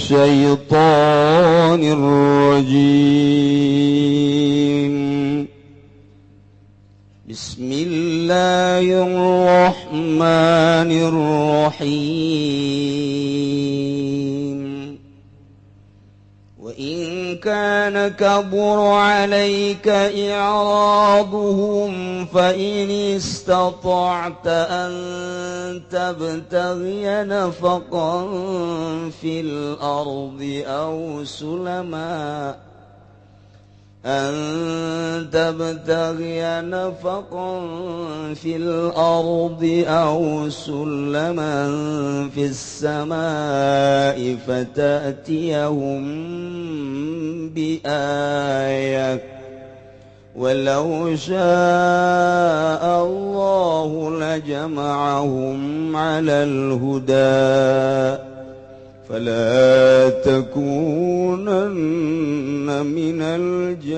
الشيطان الرجيم. بسم الله الرحمن الرحيم. وإن كان كبر عليك إعراضهم فإن استطعت أن تبتغي نفقا في الأرض أو سلما أن تبتغي نفقا في الأرض أو سلما في السماء فتأتيهم بآية ولو شاء الله لجمعهم على الهدى فلا تكونن من الجاهلين.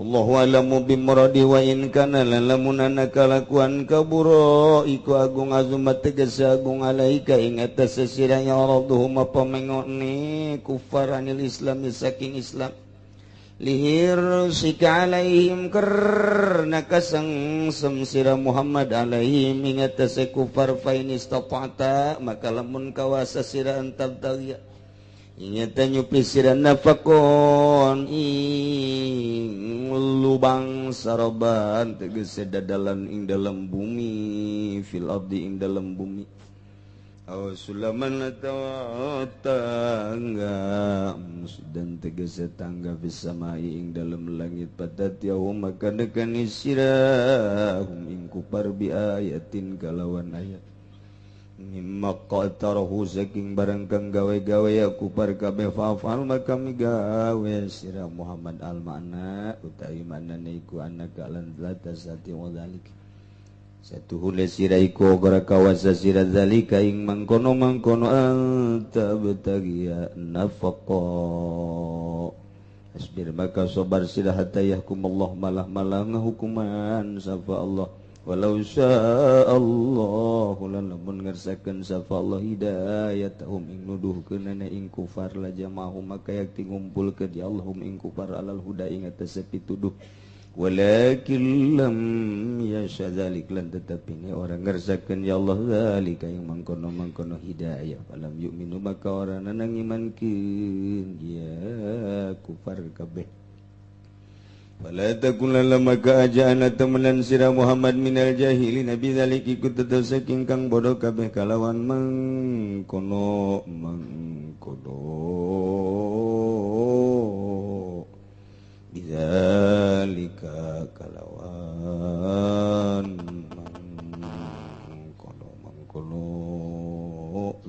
الله أعلم بمراده وإن كان lamunana kalakuan kabura iku agung azumat tegese agung alaika ing atas sesira ya rabbuhum apa mengone kufar anil islam saking Islam lihir sika alaihim karna kasengsem sira Muhammad alaihim ing atase kufar fa in istata'ta maka lamun kawasa sira antabtaghi ingata nyupi sira nafakon ing lubang saroban tegese dadalan ing dalam bumi fil ardi ing dalam bumi aw sulaman atawa tangga dan tegese tangga fisamai ing dalam langit patatiyahum maka nekani sirahum ing kupar bi ayatin kalawan ayat mimma qatarahu saking barang kang gawe-gawe ya kupar kabeh fa'al maka migawe sira Muhammad al makna utawi maknane iku anaka lan latasati wa dzalik satuhune sira iku ora kawasa sira zalika ing mangkono-mangkono anta betagiya nafaqa asbir maka sabar sira hatta yahkum Allah malah-malah ngahukuman sapa Allah walau syaa Allah lamun ngersakeun sapa Allah hidayatahum ing nuduhkeunana ing kufar la jama'ahum maka yakti ngumpulkeun ya Allahum ing kufar alal huda ing atase pituduh walakin lam yasha dzalik lan tetapi ini orang ngersakeun ya Allah zalika yang mangkono-mangkono hidayah falam yu'minu maka orang nanang imankeun ya kufar kabeh fala takun maka aja ana temenan sira Muhammad minal jahilin nabi dzalik ikut tetep saking kang bodoh kabeh kalawan mangkono mangkono bidzalika kalawan mangkono mangkono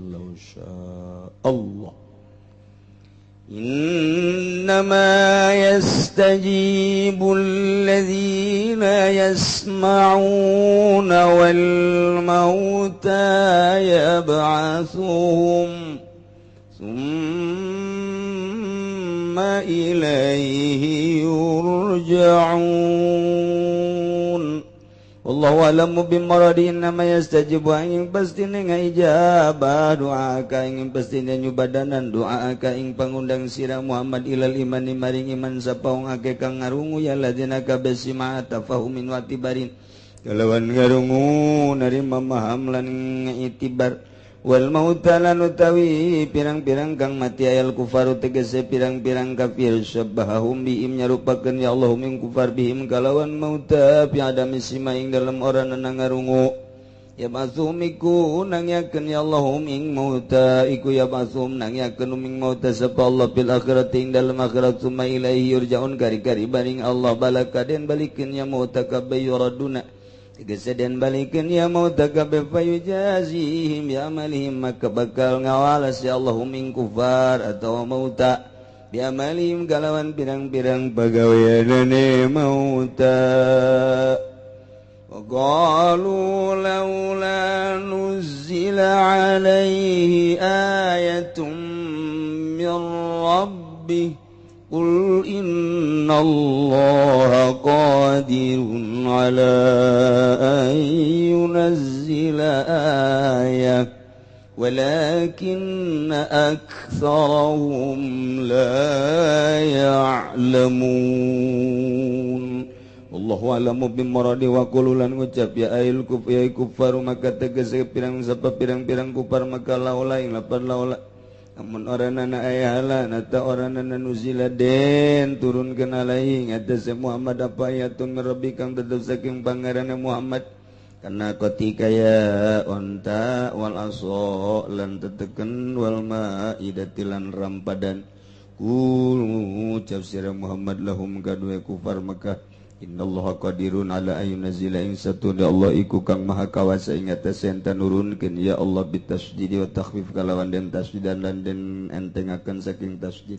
law syaa Allah. إنما يستجيب الذين يسمعون والموتى يبعثهم ثم إليه يرجعون. Wallahu a'lamu bimuradi innama yastajibu ing pastine ngaijabah doa ka ing pastine nyubadanan doa ka ing pangundang sira Muhammad ilal imani maring iman sapa wong akeh kang ngarungu ya ladzina kabeh sima tafahumin wa tibarin kalawan ngarungu narima maham lan itibar wal mauta lan utawi pirang-pirang kang mati ayal kufaru tegese pirang-pirang kafir syabahum bihim nyarupakeun ya Allahum ing kufar bihim kalawan mauta fi adami sima ing dalem ora ngarungu ya basum iku nangyakeun ya Allahum ing mauta iku ya basum nangyakeun ing mauta sapa Allah bil akhirati ing dalem akhirat summa ilaihi yurjaun kari-kari baring Allah balakaden balikeun ya mauta kabeh yuraduna tegese den balikeun ya mauta kabeh fayujazihim bi amalihim maka bakal ngawalas ya Allahum ing kufar atau mauta bi amalihim kalawan pirang-pirang pagaweanane mauta. وقالوا لولا نزل عليه آية من ربه قل إن الله قادر على أن ينزل آية walakin aktsarahum la ya'lamun. Wallahu a'lamu bimuradi wa qululan ngucap ya ail kuf ya kuffar maka tegese pirang sapa pirang-pirang kufar maka laula ing lapan laula amun oranana aya halan atau oranana nuzila den turunkeun alaihi ngatas Muhammad apa ayatun rabbi kang tetep saking pangeranna Muhammad kana ketika ya onta wal aso lan teteken wal maidati lan rampadan kul ngucap sira Muhammad lahum kadue kufar Mekah innallaha qadirun ala ayyunzila ing satuna Allah iku kang maha kawasa ing atas yen nurunkeun ya Allah bitasydid wa takhfif kalawan den tasdidan lan den entengaken saking tasdid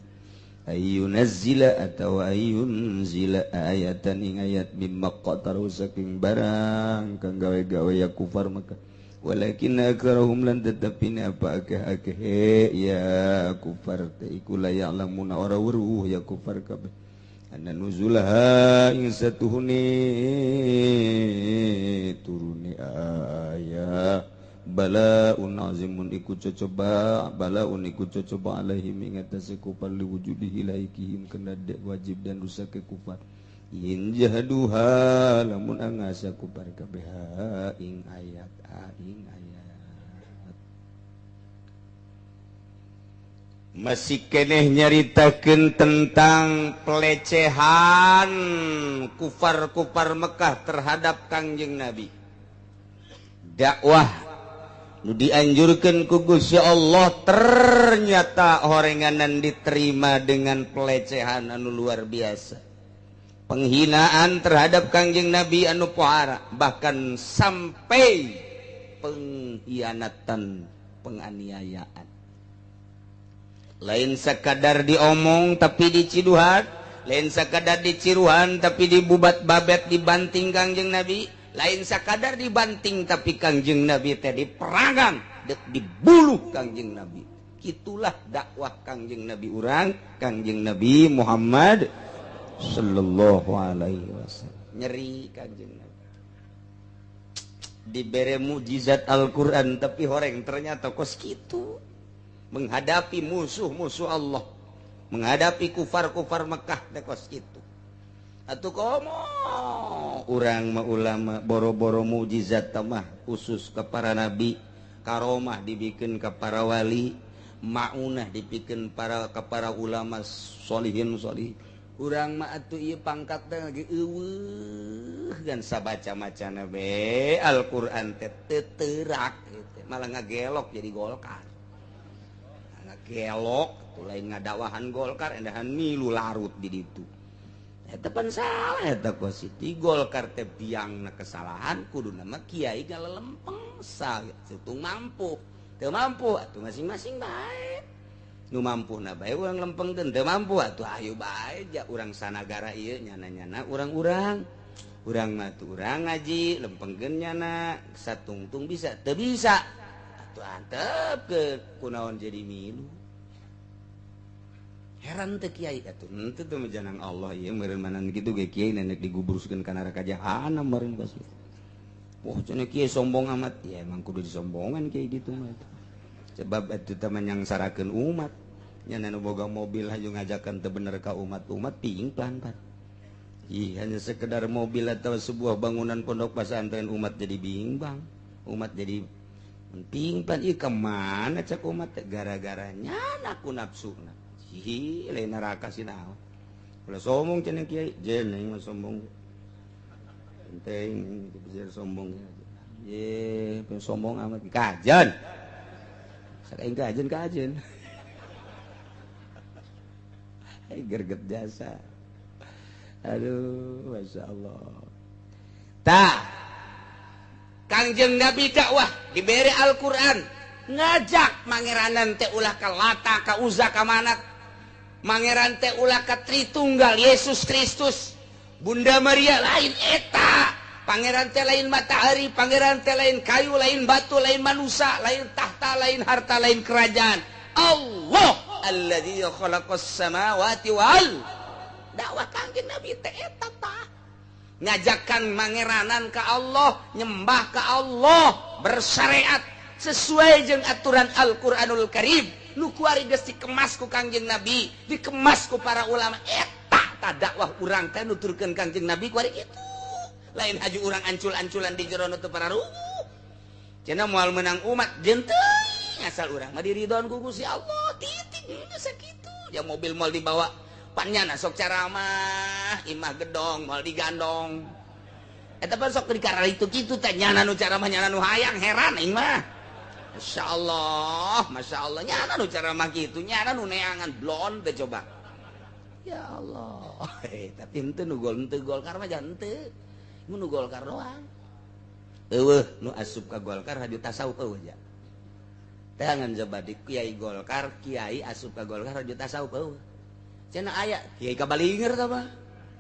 ayyunzila atawa ayyunzila ayatan ing ayat mimma qataru saking barang kang gawe-gawe ya kufar Mekah walakin aktsarahum lan tetepine apa akeh-akeh ya kufar teh iku la ya'lamuna ora weruh ya kufar kabeh anna nuzulaha ing satuhune turune aya balaun azimun iku cocoba balaun iku cocoba alaihim ing atase kufar liwujudihi laikihim kena dek wajib dan rusak ke kufar in jahaduha lamun angasa kufar kabeh ing ayat ing ayat. Masih keneh nyaritakeun tentang pelecehan kufar-kufar Mekah terhadap Kangjeng Nabi. Dakwah nu dianjurkeun ku Gusti Allah ternyata horenganan diterima dengan pelecehan anu luar biasa. Penghinaan terhadap Kangjeng Nabi anu pohara, bahkan sampai pengkhianatan, penganiayaan. Lain sekadar diomong tapi diciduhan, lain sekadar diciruhan tapi dibubat babet dibanting Kangjeng Nabi, lain sekadar dibanting tapi Kangjeng Nabi teh diperangan, dibuluh Kangjeng Nabi. Itulah dakwah Kangjeng Nabi urang, Kangjeng Nabi Muhammad sallallahu alaihi wasallam. Nyeri Kangjeng Nabi. Dibere mukjizat Al-Qur'an tapi horeng ternyata kos kitu. Menghadapi musuh-musuh Allah, menghadapi kufar-kufar Mekah teh kos kitu. Atuh komo urang mah ulama boro-boro mukjizat mah khusus ke para nabi, karomah dibikin ke para wali, maunah dibikin para ke para ulama solihin solih. Urang mah atuh ieu pangkat teh lagi eueuh gan sabaca-macana be Al-Qur'an teh teu teurak gitu. Malah ngagelok jadi Golkar. Gelok tuh lain ngadakwahan Golkar endahan milu larut di ditu. Eta pan salah eta kos di Golkar teh biangna kesalahan kuduna mah kiai galelempeng satung mampu. Teu mampu atuh masing-masing bae. Nu mampuna bae urang lempengkeun, teu mampu atuh ayo bae ja urang sanagara ieu nyana-nyana urang-urang. Urang mah tuh urang ngaji lempengkeun nyana satungtung bisa teu bisa. Atuh antep ke kunaon jadi milu. Heran teh kiai atuh henteu teh janang Allah ieu meureun manan kitu ge kiai nenek digubruskeun ka neraka jahanam meureun pasti. Wah cenah kiai sombong amat. Ya emang kudu disombongan kiai gitu mah. Sebab atuh teh menyangsarakeun umat. Nya nu boga mobil hayu ngajakan teu bener ka umat-umat pingplan pan. Ih hanya sekedar mobil atau sebuah bangunan pondok pesantren umat jadi bimbang. Umat jadi pingplan ieu kemana cek umat gara-gara nyana ku nafsuna. Hi lain neraka sinaon. Ulah sombong cenah kiai, jeung aing mah sombong. Penting bisa sombong. Ye, sombong amat kajen. Sakaing kajen kajen. Ai gerget jasa. Aduh, Masya Allah. Tah Kangjeng Nabi dakwah diberi Al-Qur'an ngajak mangeranan teh ulah ka Lata ka Uzza ka Manat, mangeran teh ulah ka Tritunggal Yesus Kristus, Bunda Maria lain eta, pangeran teh lain matahari, pangeran teh lain kayu, lain batu, lain manusia, lain tahta, lain harta, lain kerajaan. Allah alladzi khalaqas samawati wal dakwah Kangjeng Nabi teh eta tah. Ngajakan mangeranan ke Allah, nyembah ke Allah, bersyariat. Sesuai jeung aturan Al-Qur'anul Karim. Nu kuari geus dikemas ku Kangjeng Nabi, dikemas ku para ulama. Eta tah dakwah urang teh nuturkeun Kangjeng Nabi kuari kitu. Lain haju urang ancul-anculan di jero nu teu pararuguh. Cenah moal menang umat jeung teuing asal urang mah diridhoan ku Gusti Allah. Titik geus sakitu. Ya mobil moal dibawa panyana sok caramah, imah gedong moal digandong. Eta pan sok dikarar itu kitu teh nyana nu caramah nyana nu hayang heran aing mah. Masya Allah, Masya Allah, nyana nu ceramah kitu, nyana nu neangan blon teh coba. Ya Allah, tapi henteu nu gol henteu Golkar mah jangan henteu. Mun nu Golkar doang. Eueuh nu asup ka Golkar haju tasawuf eueuh ja. Teangan coba di kiai Golkar, kiai asup ka Golkar haju tasawuf eueuh. Cenah aya kiai kabalinger tah mah.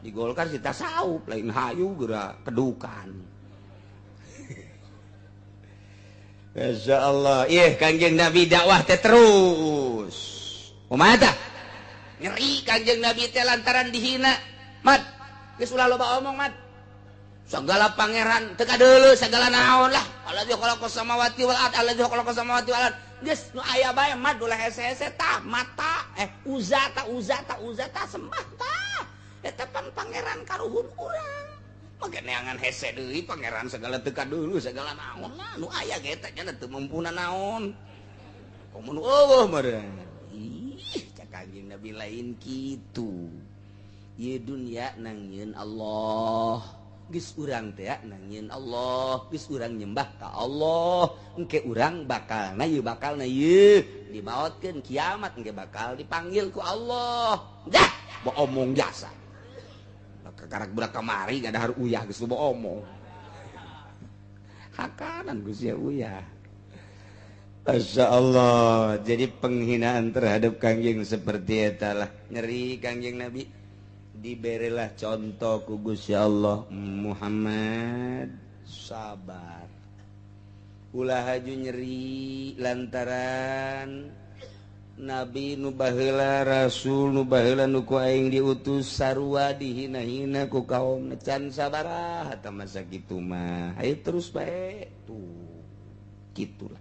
Di Golkar si tasawuf lain hayu geura kedukan. Masya Allah, ih Kangjeng Nabi dakwah teh terus. Kumaha tah? Nyeri Kangjeng Nabi teh lantaran dihina. Mat, geus ulah loba omong mat. Segala pangeran teu kadeuleu segala naon lah. Allazi khalaqas samawati wal ard, allazi khalaqas samawati wal ard. Geus nu aya bae mat ulah hese-hese tah mata uza ta uza ta uza ta sembah tah. Eta pan pangeran karuhun urang. Make neangan hese deui pangeran segala teu kadeuleu segala naon lah nu aya ge eta nya teu mampuna naon. Komo nu eueuh meureun. Ih, cak Kangjeng Nabi lain kitu. Ieu dunya nang nyieun Allah. Geus urang teh nang nyieun Allah, geus urang nyembah ka Allah. Engke urang bakalna ieu bakalna ieu dimaotkeun kiamat engke bakal dipanggil ku Allah. Dah, omong jasa. Kakarak budak kamari ngadahar uyah geus loba omong. Hakanan geus ya uyah. Masya Allah. Jadi penghinaan terhadap Kangjeng seperti eta lah. Nyeri Kangjeng Nabi. Diberilah contoh ku Gusti Allah, Muhammad sabar. Ulah haju nyeri lantaran Nabi nu baheula, Rasul nu baheula nu ku aing diutus sarua dihina-hina ku kaum can sabaraha tah masa kitu mah. Ayo terus bae tuh. Kitulah.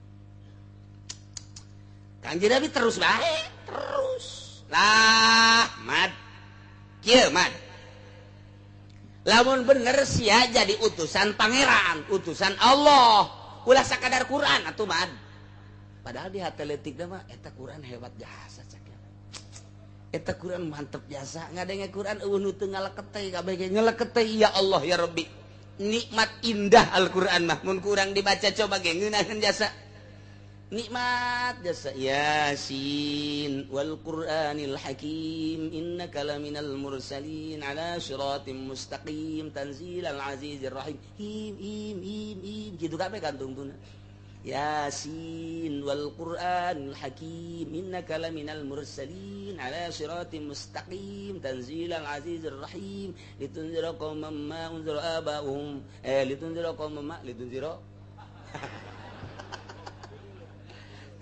Kanjeng Nabi terus bae, terus. Lah, mat. Kieu mat. Lamun bener sia jadi utusan pangeran, utusan Allah. Ulah sakadar Quran atuh mat. Padahal di hati leutikna mah eta Quran hebat jasa cak. Eta Quran mantep jasa, ngadenge Quran eueuh nu teu ngalekete kabeh ge ngalekete ya Allah ya Rabbi. Nikmat indah Al-Quran mah mun kurang dibaca coba ge ngeunaheun jasa. Nikmat jasa Yasin wal Qur'anil Hakim innaka laminal mursalin ala siratim mustaqim tanzilal azizir rahim. Him him him him kitu kabeh kantungtuna. Yasin wal Qur'anil Hakim innaka laminal mursalin ala siratim mustaqim tanzilal azizir rahim litunzira qauman ma unzira aba'uhum litunzira qauman ma litunzira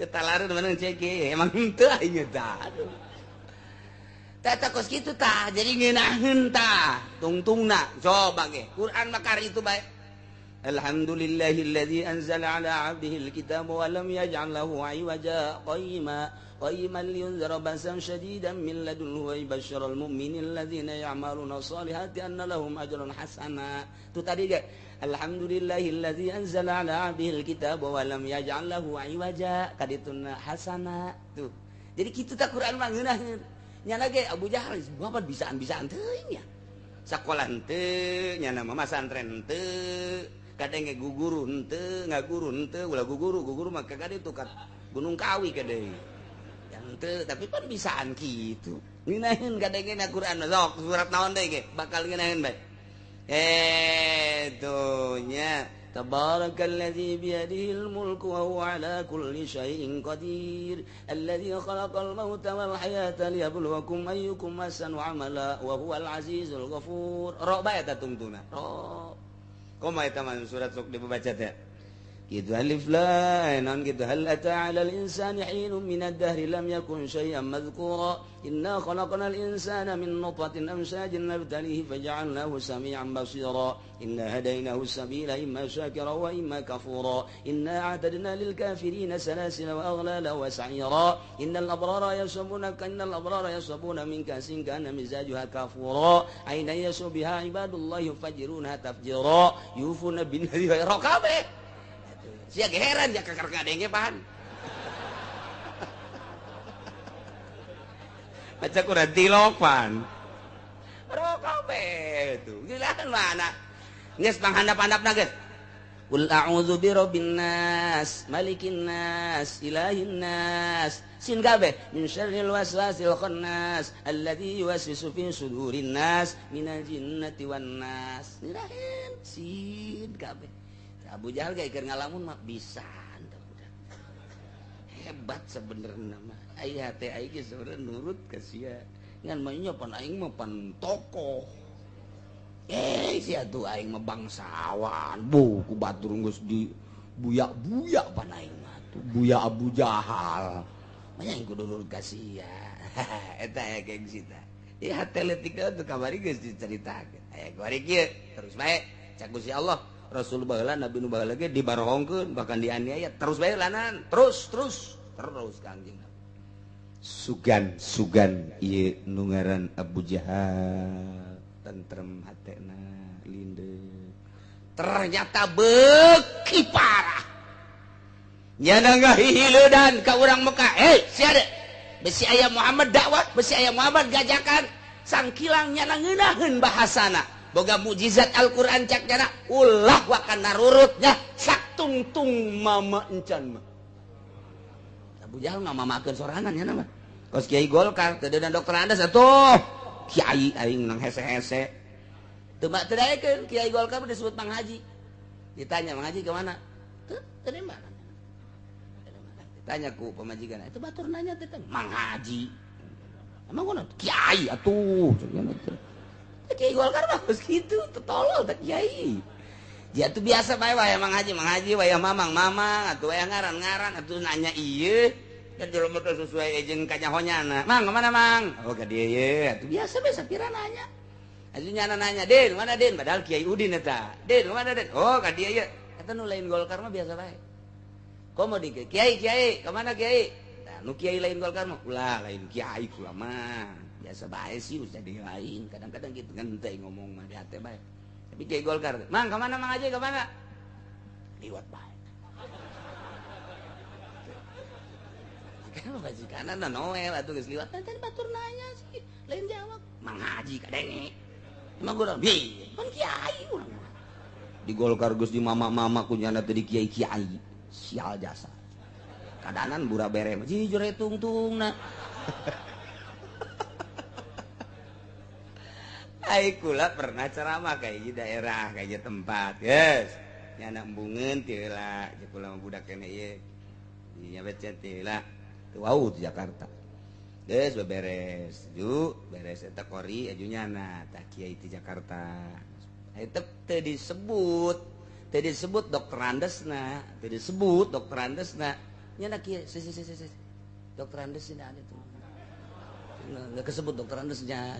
ketalaran mana cek emang henteu aing tah. Tah kos kitu tah jadi ngeunaheun tah tungtungna coba ge Quran mah kari itu bae. Alhamdulillahilladzi anzala ala 'abdihi alkitaba wa lam yaj'al lahu 'iwaja qayyima qayyiman liyunzira ba'san shadidan min ladunhu wa yubashshiral mu'minina alladzina ya'maluna sholihati anna lahum ajran hasana. Tuh tadi ge alhamdulillahilladzi anzala ala 'abdihi alkitaba wa lam yaj'al lahu 'iwaja kadituna hasana. Tuh. Jadi kitu tah Quran mah ngeunaheun. Nyana ge Abu Jahal bapak bisaan-bisaan teuing nya. Sakola henteu, nyana mah masantren henteu. Kadang ge guguru henteu, ngaguru henteu, ulah guguru, guguru mah kagak ditu ka Gunung Kawi kadang. Yang henteu, tapi pan bisaan kitu. Ngeunaheun kadang ge na Quran sok surat naon deui ge bakal ngeunaheun bae. Itunya tabarakalladzi biyadihil mulku wa huwa ala kulli syai'in qadir alladzi khalaqal mauta wal hayata liyabluwakum ayyukum ahsanu amala wa huwal azizul ghafur. Ro bae eta tungtuna. Ro. Kumaha eta mah surat sok dibaca teh. Gitu alif lam non gitu hal ata 'alal insani hinun minad dahri lam yakun syai'an madhkura inna khalaqnal insana min nutfatin amshajin nabtalihi faja'alnahu sami'an basira inna hadainahu sabila imma syakira wa imma kafura inna a'tadna lil kafirina salasila wa aghlala wa sa'ira innal abrara yashrabuna min kasin kana mizajuha kafura aina yashu biha ibadullah yufajiruna tafjira yufuna bin nadhi wa raqabe. Sia heran ya kakar ngadenge pan. Maca kurang tilok pan. Rokobe tuh. Gila kan mana? Geus panghandap-handapna geus. Qul a'udzu birabbin nas, malikin nas, ilahin nas. Sin kabeh min syarril waswasil khannas alladzi yuwaswisu fi sudurin nas minal jinnati wan nas. Nirahin sin kabeh. Abu Jahal gak keur ngalamun mah bisa hebat sebenarnya mah aya teh aing geus sebenarnya nurut ka sia ngan mah nya pan aing mah pan tokoh sia tuh aing mah bangsawan bu ku batur geus di buyak-buyak pan aing mah tuh buya Abu Jahal mah aing kudu nurut ka sia eta aya gengsi tah ieu hate leutik tuh kamari geus dicaritakeun aya kamari kieu terus bae cak Gusti Allah Rasul baheula Nabi nu baheula ge dibarohongkeun bahkan dianiaya terus bae lanan terus terus terus Kangjeng Nabi sugan sugan ieu nu ngaran Abu Jahal tentrem hatena lindeu ternyata beuki parah nyana ngahihileudan ka urang Mekah sia de besi aya Muhammad dakwah besi aya Muhammad gajakan sangkilang nyana ngeunaheun bahasana boga mukjizat Al-Qur'an cak nyana ulah wakan narurutnya saktungtung mama encan mah Abu Jahal ngamamakeun sorangan nya mah kos kiai Golkar teu deuna dokter Andes atuh kiai aing nang hese-hese teu mah teu daekeun kiai Golkar disebut Mang Haji ditanya Mang Haji ke mana teu teu di mana ditanya ku pamajikan itu batur nanya teh Mang Haji emang kunaon kiai atuh Kiai Golkar mah geus kitu, tolol teh kiai. Dia tuh biasa bae waya Mang Haji, waya mamang mamang atuh waya ngaran-ngaran atuh nanya ieu. Kan jelema teh sesuai jeung kanyahonyana. Mang kemana Mang? Oh ka dieu ye. Atuh biasa bae sapira nanya. Atuh nyana nanya, "Din, mana Din?" Padahal Kiai Udin eta. "Din, mana Din?" "Oh, ka dieu ye." Eta nu lain Golkar mah biasa bae. Komo di Kiai, Kiai, kemana Kiai? Nah, nu kiai lain Golkar mah ulah lain kiai kula mah. Biasa bae sih usah di lain kadang-kadang gitu ngenteng ngomong mah di hati bae tapi kiai Golkar Mang kemana Mang aja kemana liwat bae kan majikanna Noel atuh geus liwat tadi batur nanya sih lain jawab Mang Haji kadenge emang urang bi kan kiai urang di Golkar geus di mama-mama kunyana teh di kiai-kiai sial jasa kadanan bura bere mah jujur tungtungna. Ai kula pernah ceramah kayak di daerah kayak tempat yes nyana embungeun teu heula jeung kula mah budak keneh ieu nyabet teu heula teu wau di Jakarta geus beberes ju beres eta kori aju nyana tah kiai di Jakarta eta teu disebut dokter Andesna teu disebut dokter Andesna nyana kiai si dokter Andesna ada tuh nggak kesebut dokter Andesnya.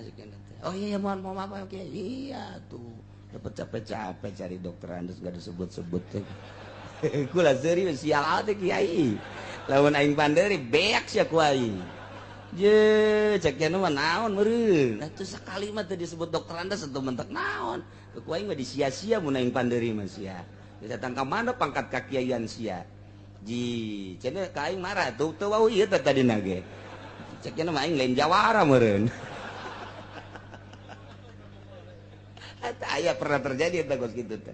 Oh iya mohon maaf oke iya tuh dapat capek-capek cari dokter Andes nggak disebut-sebut. Kula serius sial teh kiai lamun aing panderi beak sia ku aing je cek nya mah naon meureun atuh sakali mah teu disebut dokter Andes atuh mentek naon ku aing mah disia-sia mun aing panderi mah sia datang ka mana pangkat kakiaian sia ji cenah ka aing marah tuh teu wau ieu teh tadina ge ceknya mah aing lain jawara meureun. Eta aya pernah terjadi eta geus kitu teh.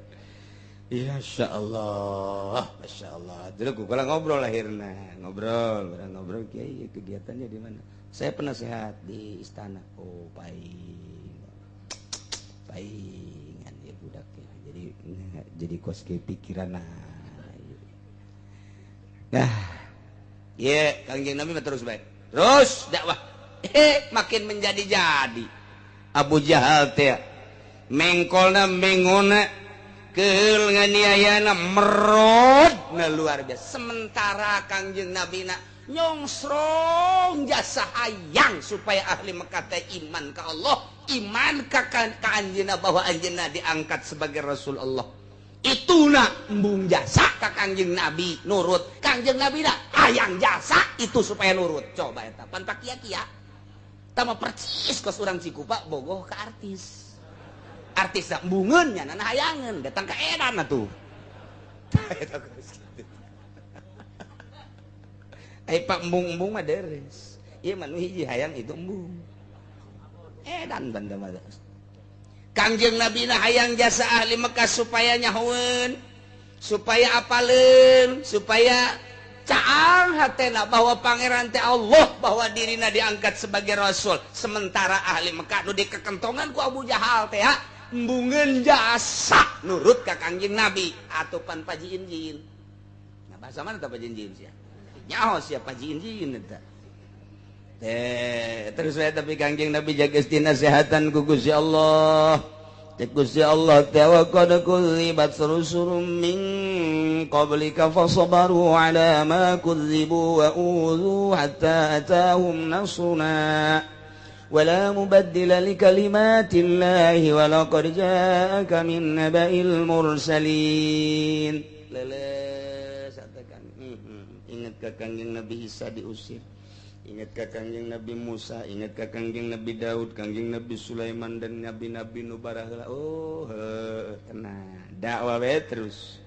Ya insyaallah, masyaallah. Dulu kula ngobrol akhirna, ngobrol, urang ngobrol kiai kegiatannya di mana? Saya penasehat di istana. Oh, paing. Paingan ya budaknya. Jadi kos ke pikiran. Nah, ye Kangjeng Nabi mah terus bae. Terus dakwah makin menjadi-jadi Abu Jahal teh mengkolna mengona Keul nganiayana merod na luar biasa. Sementara Kangjeng Nabi na nyongsrong jasa hayang supaya ahli Mekah teh iman ka Allah, iman ka anjeunna bahwa anjeunna diangkat sebagai Rasul Allah. Ituna embung jasa ka Kangjeng Nabi nurut. Kangjeng Nabi na hayang jasa itu supaya nurut. Coba eta pan pakia-kia. Tama percis kos urang Cikupa bogoh ka artis. Artis dah embungeun nya nana hayangeun datang ka edan atuh. Eta geus kitu. Ai pak embung-embung mah deres. Ieu mah nu hiji hayang itu embung. Edan banda mah. Kangjeng Nabi na hayang jasa ahli Mekah supaya nyahoeun, supaya apaleun, supaya caang hatena bahwa pangeran teh Allah, bahwa dirina diangkat sebagai rasul. Sementara ahli Mekah nu dikekentongan ku Abu Jahal teh embungeun jasa nurut ka Kangjeng Nabi atuh pan pajiin-jiin. Nah bahasa mana tah pajiin-jiin sia? Nyaho sia pajiin-jiin eta. Teh terus we tapi Kangjeng Nabi jaga dinasehatan ku Gusti Allah. Cek Gusti Allah teh wa qad kudzibat rusulun min qablika fasabaru ala ma kudzibu wa udzu hatta atahum nasruna wala mubaddila likalimatillahi wa laqad ja'aka min naba'il mursalin. Leles katakan ingat ka Kangjeng Nabi Isa diusir, ingat ka Kangjeng Nabi Musa, ingat ka Kangjeng Nabi Daud, Kangjeng Nabi Sulaiman dan nabi-nabi nu baraheula. Oh, tenang, dakwah we terus.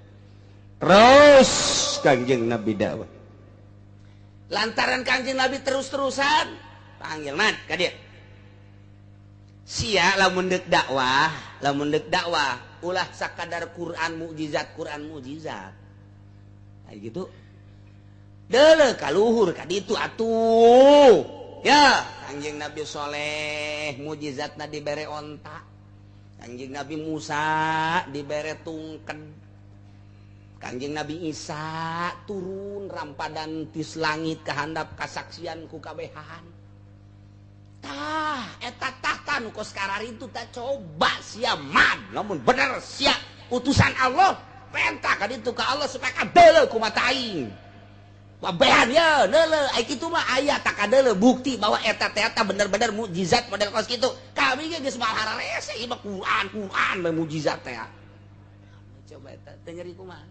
Terus Kangjeng Nabi dakwah. Lantaran Kangjeng Nabi terus-terusan panggil man ka dieu. Sia lamun deuk dakwah, lamun deuk dakwah ulah sakadar Quran mukjizat, Quran mukjizat. Nah, gitu. Deuleu kaluhur ka ditu atuh. Ya, Kangjeng Nabi Soleh mukjizatna dibere onta. Kangjeng Nabi Musa dibere tungken. Kangjeng Nabi Isa turun rampadan tis langit kahandap kasaksian ku kabehan. Tah, eta tahta nu kos kararitu tah coba sia man, lamun bener sia utusan Allah, pentah ka ditu ka Allah supaya kadeuleu ku mata aing. Wabehan ya, deuleu ai kitu mah aya tak kadeuleu bukti bahwa eta teh eta bener-bener mukjizat model kos kitu. Kami ge geus malah hararese ieu mah Quran, Quran bae mukjizat teh. Coba eta teu nyeri kumaha?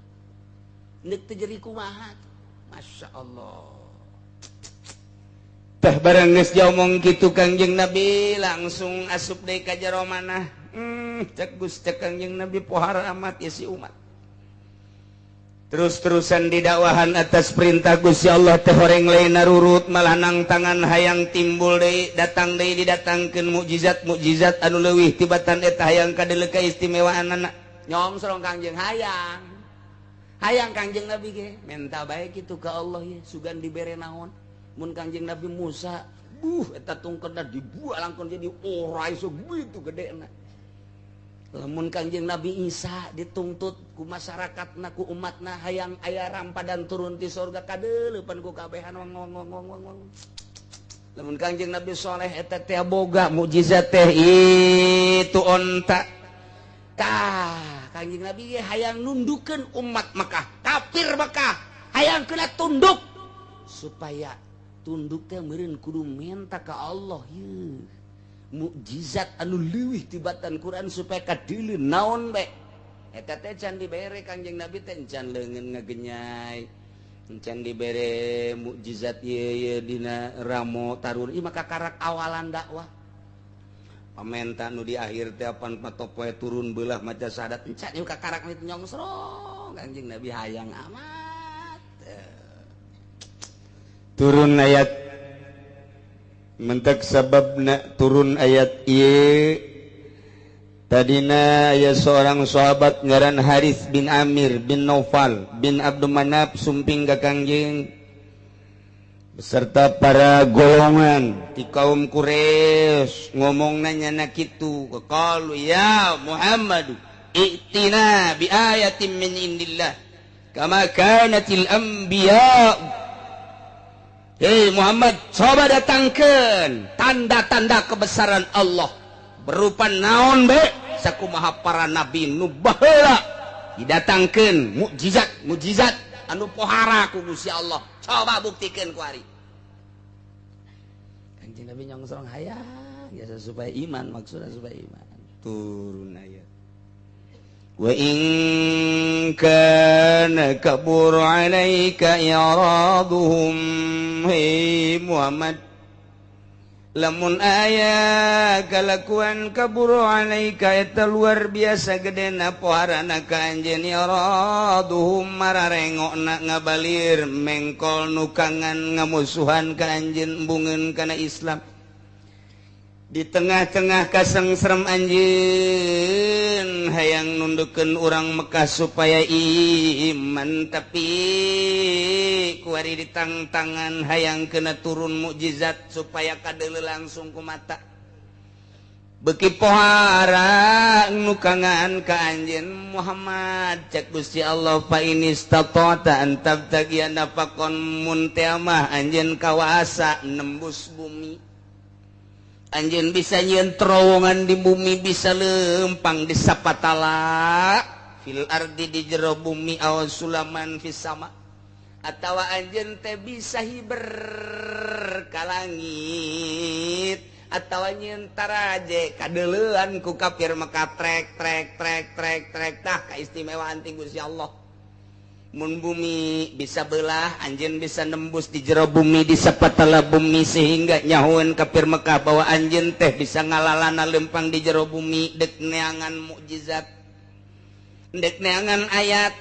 Neuk teu nyeri kumaha? Masya Allah. Tah barang geus diomong kitu Kangjeng Nabi langsung asup deui ka jero manah. Cek Gus cek Kangjeng Nabi pohara amat ya si umat. Terus-terusan didakwahan atas perintah Gusti Allah teh horeng lain narurut malah nang tangan hayang timbul deui datang deui didatangkeun mukjizat-mukjizat anu leuwih tibatan eta hayang kadeuleu kaistimewaanana. Nyongsrong Kangjeng hayang. Hayang Kangjeng Nabi ge menta bae kitu ka Allah ye sugan dibere naon. Mun Kangjeng Nabi Musa buh eta tungketna dibuah langkon jadi ora iso gitu gedena. Lamun Kangjeng Nabi Isa dituntut ku masyarakatna ku umatna hayang aya rampadan turun ti sorga kadeuleupan ku kabehan wong wong wong wong wong. Lamun Kangjeng Nabi Soleh eta teh boga mukjizat teh itu onta. Tah Kangjeng Nabi ge hayang nundukeun umat Mekah, kafir Mekah, hayang kena tunduk supaya tunduk teh meureun kudu menta ka Allah yeuh. Mukjizat anu leuwih tibatan Quran supaya kadeuleu naon bae. Eta teh can dibere Kangjeng Nabi teh can leungeun ngagenyai. Can dibere mukjizat ieu ieu dina ramo tarun ieu maka karak awalan dakwah. Pamenta nu di akhir teh apan patopoe turun beulah maca syahadat encan ieu kakarak itu nyongsrong Kangjeng Nabi hayang amat. Turun ayat mentek sababna turun ayat ieu tadina aya seorang sahabat ngaran Haris bin Amir bin Naufal bin Abdul Manaf sumping ka Kangjeng beserta para golongan di kaum Quraisy ngomongna nyana kitu qalu ya Muhammad i'tina bi ayatin min indillah kama kanatil anbiya. Hei Muhammad, coba datangkan tanda-tanda kebesaran Allah berupa naon be sakumaha para nabi nu baheula Didatangkeun mukjizat mukjizat anu pohara ku Gusti Allah. Coba buktikeun ku ari. Kanjeng Nabi nyongsong hayang biasa supaya iman, maksudnya supaya iman. Turun ayat. Wa in kana kabur 'alaika i'raduhum, hey Muhammad, lamun aya kalakuan kabur 'alaika eta luar biasa gedena poharana ka anjeun, i'raduhum mararengokna ngabalir mengkol nukangan ngamusuhan ka anjeun embungeun kana Islam. Di tengah-tengah kasengserem anjeun hayang nundukeun urang Mekah supaya iman, tapi kuari ditangtangan hayang kena turun mukjizat supaya kadeuleu langsung ku mata. Beuki pohara nukangan ka anjeun Muhammad, cek Gusti Allah, fa inistata'ta an tabtagiya nafaqon, mun teh mah anjeun kawasa nembus bumi, anjeun bisa nyieun terowongan di bumi, bisa lempang di sapatala fil ardi di jero bumi, aw sulaman fis sama, atawa anjeun teh bisa hiber ka langit, atawa nyieun taraje kadeuleuan ku kafir Mekah, trek trek trek trek trek. Tah kaistimewaan ti Gusti Allah, mun bumi bisa belah, anjeun bisa nembus di jero bumi, di sapatala bumi, sehingga nyahueun kafir Mekah bahwa anjeun teh bisa ngalalana lempang di jero bumi dek neangan mukjizat, dek neangan ayat,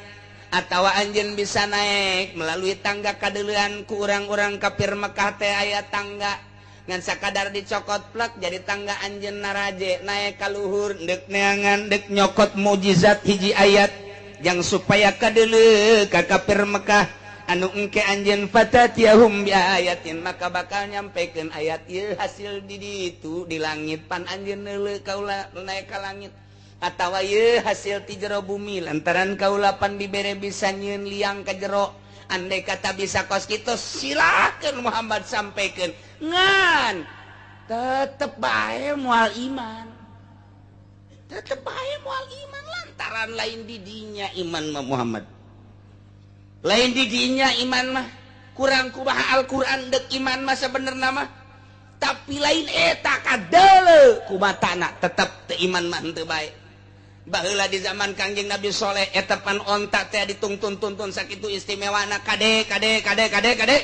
atawa anjeun bisa naik melalui tangga kadeuleuan ku urang-urang kafir Mekah teh aya tangga ngan sakadar dicokot plek jadi tangga, anjeun naraje naik ka luhur dek neangan, dek nyokot mukjizat hiji ayat yang supaya kadeuleu ka kafir Mekah, anu engke anjeun fatatiyahum bi ayatin, maka bakal nyampekeun ayat ieu hasil di ditu di langit pan anjeun neuleu kaula naik ka langit, atawa ieu hasil ti jero bumi lantaran kaula pan dibere bisa nyieun liang ka jero. Andai kata bisa kos kitu, silakeun Muhammad sampaikan, ngan tetep bae moal iman, tetep bae moal iman, lantaran lain didinya iman mah Muhammad, lain didinya iman mah kurang kumaha Al-Qur'an dek iman mah sebenarnya mah, tapi lain eta kadeuleu kumatana tetep teu iman mah henteu bae. Baheula di zaman Kangjeng Nabi Soleh eta pan onta teh ditungtun-tuntun sakitu istimewana, kade kade kade kade kade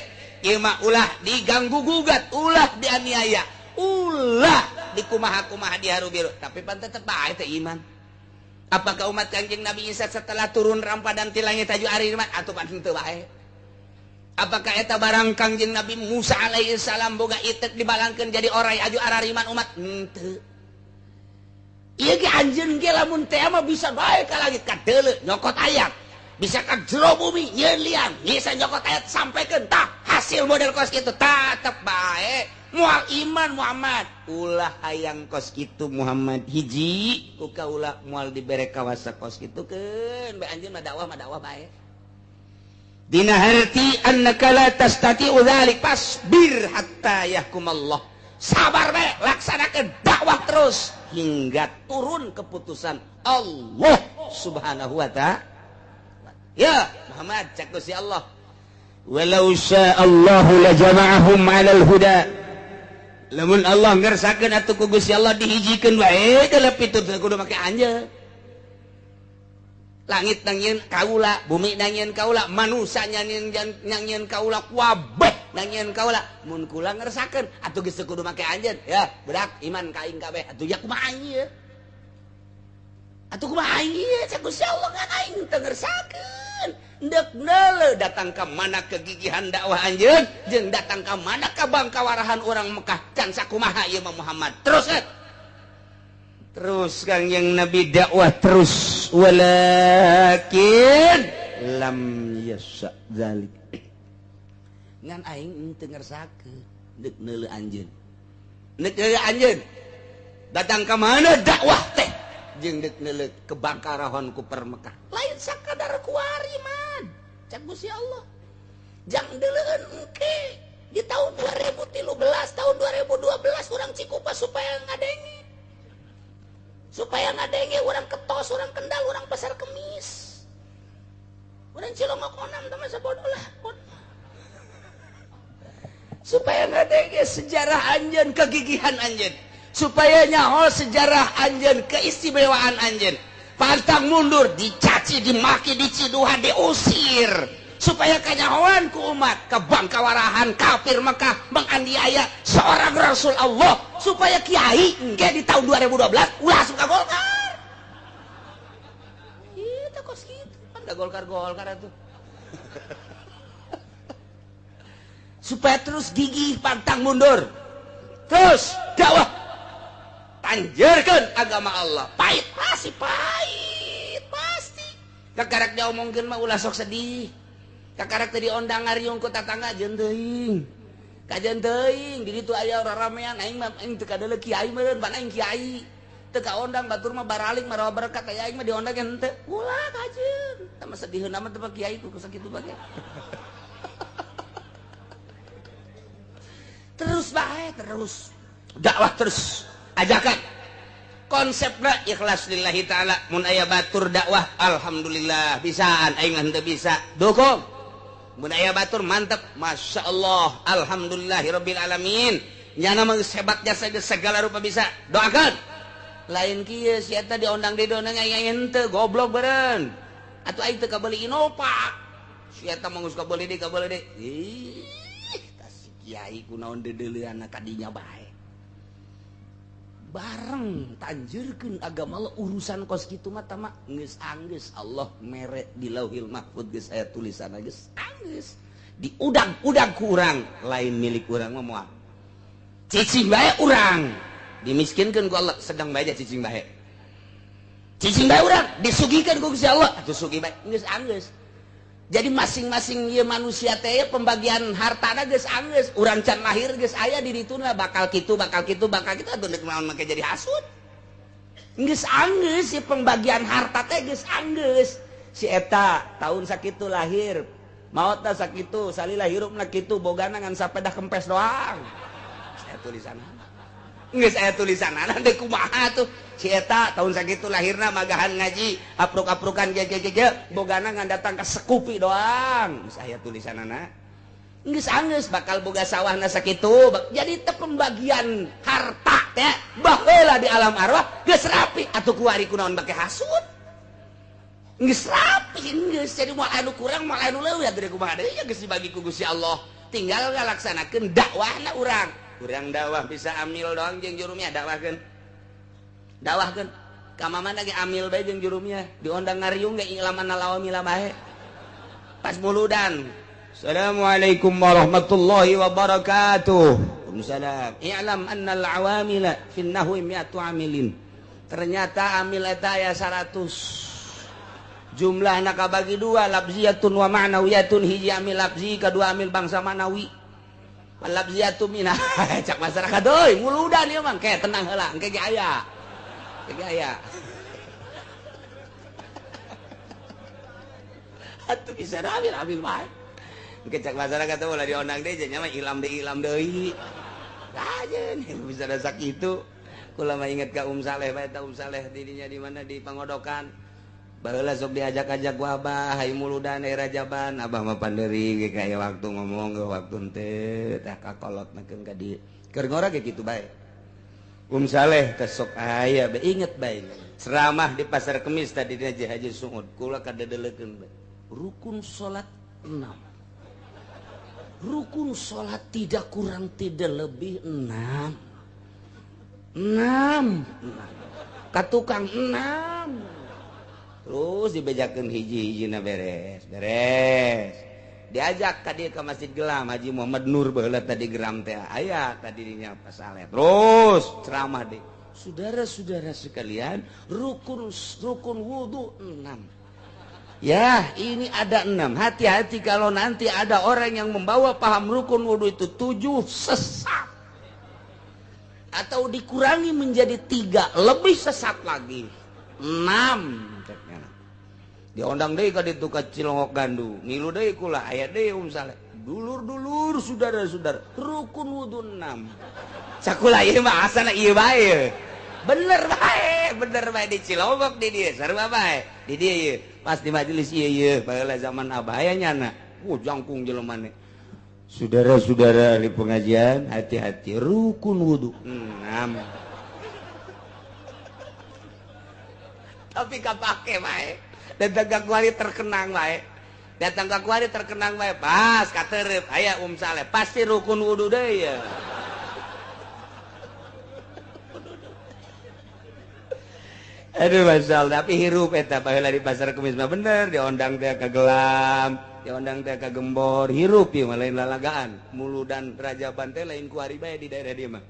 ieu mah ulah diganggu gugat, ulah dianiaya, ulah dikumaha-kumaha diharu biru, tapi pan tetep bae teu iman. Apakah umat Kangjeng Nabi Isa setelah turun rampadan ti langit aju ari iman atuh pan henteu bae? Apakah eta barang Kangjeng Nabi Musa alaihi salam boga itek dibalangkeun jadi orai aju arariman umat? Henteu. Ieu ge anjeun ge lamun teh mah bisa bae ka langit kadeuleu nyokot ayat, bisa ka jero bumi nyieun liang, bisa nyokot ayat sampaikan tah hasil model kos kitu tetep bae moal iman Muhammad. Ulah hayang kos kitu Muhammad, hiji ku kaula moal dibere kawasa kos kitu keun bae anjeun mah dakwah bae. Dina harti annaka la tastati'u dzalik fasbir hatta yahkumallah. Sabar bae, laksanakeun dakwah terus hingga turun keputusan Allah Subhanahu wa ta'ala. Ya Muhammad, cek Gusti Allah, walau sya'allahu lajama'ahum 'alal huda. Lamun Allah ngersakeun atuh ku Gusti Allah dihijikeun bae geuleuh pitu teu kudu make anjeun. Langit nangieun kaula, bumi nangieun kaula, manusia nangieun kaula, kabeh nangieun kaula. Mun kula ngersakeun atuh geus teu kudu make anjeun. Ya, berak iman ka aing kabeh. Atuh ya kumaha aing ieu? Atuh kumaha aing ieu? Cek Gusti Allah ngan aing teu ngersakeun. Ndek neuleuh datang ka mana kegigihan dakwah anjeun jeung datang ka mana ka bangkawarahan urang Mekah can sakumaha ieu mah Muhammad. Terus eh. Terus Kangjeng Nabi dakwah terus, walakin lam yasha dzalik. Ngan aing teu ngersakeun deuk neuleuh anjeun. Deuk neuleuh anjeun. Datang ka mana dakwah teh jeung deuk neuleuh kebangkarahon ku per Mekah. Lain sakadar kuari man. Cak Gusti Allah. Jang deuleueun engke di tahun 2013, tahun 2012 urang Cikupa supaya ngadenge. Supaya ngadenge orang Ketos, orang Kendal, orang Pasar Kemis. Supaya ngadenge sejarah anjeun, kegigihan anjeun, supaya nyaho sejarah anjeun, keistimewaan anjeun. Pantang mundur, dicaci, dimaki, diciduhan, diusir, supaya kanyahoan ku umat kebangkawarahan kafir Mekah menganiaya seorang Rasul Allah, supaya kiai engke di tahun 2012 ulah suka Golkar. Itu kos kitu pan da Golkar-Golkar atuh. Supaya terus gigih, pantang mundur, terus dakwah, tanjerkeun agama Allah. Pahit pasti, pahit pasti. Kakarak diomongkeun mah ulah sok sedih. Kakarak teh diondang ngariung ku tatangga jeung teuing. Kajeun teuing di ditu aya raramean aing mah aing teu kadeuleu kiai meureun, pan aing kiai. Teu kaondang batur mah baralik marawa berkat aya aing mah diondang ge henteu. Ulah kajeun. Tah mah sediheun mah teu kiai ku sakitu bae. Terus bae, terus dakwah, terus ajakan konsepna ikhlas lillahi ta'ala. Mun aya batur dakwah alhamdulillah bisaan, aing henteu bisa dukung. Mun aya batur mantep, masya Allah, alhamdulillahirabbil alamin, nyana mah geus hebat jasa geus segala rupa bisa, doakeun. Lain kieu si eta diondang di dondang aing henteu goblok beureun. Atuh aing teu kabeuli Innova, si eta mah geus kabeuli deui kabeuli deui. Ih, kiai kunaon deudeuleunna kadinya bae. Bareng tanjurkeun agama Allah, urusan kos kitu mah tama geus anggeus Allah mere di Lauhil Mahfud geus aya tulisanna geus anggeus. Diudag-udag ku urang, lain milik urang mah moal. Cicing bae urang, dimiskinkeun ku Allah, sedang bae cicing bae. Cicing bae urang, disugihkeun ku Gusti Allah, atuh sugih bae geus anggeus. Jadi masing-masing ieu manusia teh pembagian hartana geus anggeus, urang can lahir geus aya di dituna bakal kitu bakal kitu bakal kitu atuh deuk naon make jadi hasud. Geus anggeus si pembagian harta teh geus anggeus. Si eta tahun sakitu lahir, maotna sakitu, salila hirupna kitu, bogana ngan sapedah kempes doang. Saya tulisanna. Geus aya tulisanna deuk kumaha tuh. Si eta tahun sakitu lahirna magahan ngaji, apruk-aprukan ge bogana ngan datang ka sekupi doang. Geus aya tulisanana. Geus anggeus bakal boga sawahna sakitu. Jadi teh pembagian harta teh baheula di alam arwah geus rapi atuh kuari kunaon bake hasud. Geus rapi geus jadi moal anu kurang moal anu leuwih atuh kumaha deui geus dibagi ku Gusti Allah. Tinggal ngalaksanakeun dakwahna urang. Urang dakwah bisa amil doang jeung jurumnya dakwahkeun. Dakwahkeun ka mamana ge amil bae jeung jurumnya diondang ngariung ge ilaman lawamila bae. Pas muludan. Assalamualaikum warahmatullahi wabarakatuh. Waalaikumsalam. I'lam annal awamila fin nahwi mi'atu amilin. Ternyata amil eta aya 100. Jumlahna kabagi dua, lafziyatun wa ma'nawiyatun. Hiji amil lafzi, kadua amil bangsa ma'nawi. Lafziyatun minah cak masyarakat euy muludan ieu mah ke tenang heula engke ge aya. Engke aya. Atuh bisa amil amil bae. Engke cak masyarakat teh ulah diondang deui nya mah ilam deui. Kajeun bisa da sakitu. Kula mah inget ka Saleh bae ta Saleh didinya di mana di Pangodokan. Baheula sok diajak-ajak ku abah hayu muludan daerah Jaban, abah mah panderi ge kaya waktu ngomong ge waktu henteu tah kakolot nakeun ka dieu. Keur ngora ge kitu bae. Saleh teh sok aya bae inget bae. Ceramah di Pasar Kemis tadi dina Haji Suud, kula kadedelekeun bae. Rukun salat 6. Rukun salat tidak kurang tidak lebih 6. 6. Ka tukang 6. Terus dibejakeun hiji-hijina beres, beres. Diajak ka dieu ka Masjid Gelam Haji Muhammad Nur baheula tadi geram teh aya tadi dinya Saleh. Terus ceramah deui. Saudara-saudara sekalian, rukun wudu 6. Ya, ini ada 6. Hati-hati kalau nanti ada orang yang membawa paham rukun wudu itu 7 sesat. Atau dikurangi menjadi 3, lebih sesat lagi. 6. Diondang deui ka ditu ka Cilongok Gandu, ngilu deui kula aya deui Saleh. Dulur-dulur saudara-saudara, rukun wudu 6. Cakula ieu mah asana ieu bae. Bener bae di Cilongok di dieu sarua bae. Di dieu ieu pas di majelis ieu ieu baheula zaman abah aya nyana. Jangkung jelemane. Saudara-saudara ahli pengajian, hati-hati rukun wudu. 6. Tapi kapake bae. Datang ka kuari terkenang bae. Datang ka kuari terkenang bae. Pas katerep aya Saleh pasti rukun wudu deui ya. Aduh masya Allah, tapi hirup eta baheula di pasar Kemis mah bener diondang teh ka gelam, diondang teh ka gembor, hirup ieu mah lain lalagaan. Muludan Rajaban teh lain ku ari bae di daerah dieu mah.